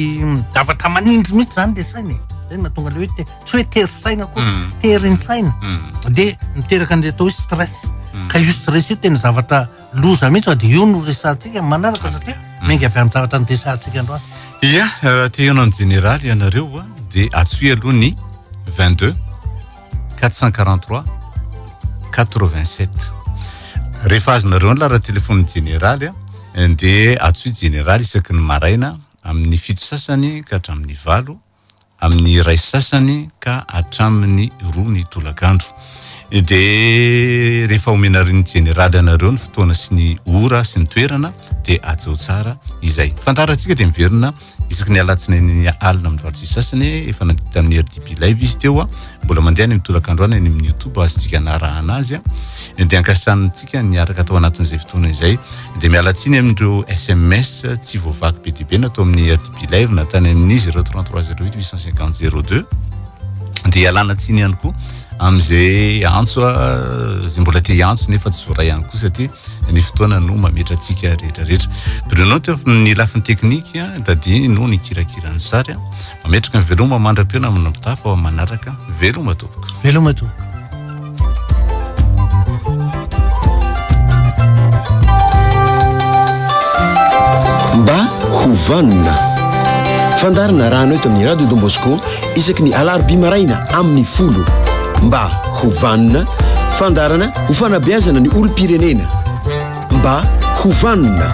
zavatra manindry mihitsy zany le saina e. Zay no mahatonga le hoe te- tsy hoe tery saina akory, mm. terin-tsaina. Mm. De miteraka an'le atao hoe stress. Mm. Ka io stress io tena zavatra loza mihitsy fa de io no resahantsika manaraka satria miainga avy amin'ny zavatra niresahantsika androany. Ia, raha te hihaona amin'ny jeneraly ianareo a, dia antsoy aloha ny 22 443 87. Rehefa azonareo ny laharan-telefaonin'ny jeneraly a, dia antsoy jeneraly isaky ny maraina amin'ny fito sasany ka hatramin'ny valo amin'ny iray sasany ka hatramin'ny roa ny tolakandro. Dia rehefa omenareo ny jeneraly anareo ny fotoana sy ny ora sy ny toerana dia hajao tsara izay. Fantarantsika dia miverina isaky ny alatsinainy alina amin'ny valo sy sasany, efa nandeha tamin'ny RDB live izy teo, mbola mandeha any amin'ny tolakandro any amin'ny YouTube azontsika anarahana azy. Dia ankasitrahantsika niaraka tao anatin'izay fotoana izay. Dia miala tsiny amin'ireo sms tsy voavaky be dia be natao amin'ny RTB Live na tany amin'ny 033 08 850 02. Dia ialana tsiny ihany koa amin'izay antso izay mbola te hiantso nefa tsy voaray ihany koa satria ny fotoana no mametra antsika rehetra rehetra. Bruno teo amin'ny lafiny teknika, Daddy no nikirakira ny sary. Mametraka ny veloma mandra-pihaona amin'ny mpitafa ao manaraka. Veloma tompoko. Veloma tompoko. Mba ho vanona. Fandaharana arahana eto amin'ny Radio Don Bosco isaky ny alarobia maraina amin'ny folo. Mba ho vanona. Fandaharana ho fanabeazana ny olom-pirenena. Mba ho vanona.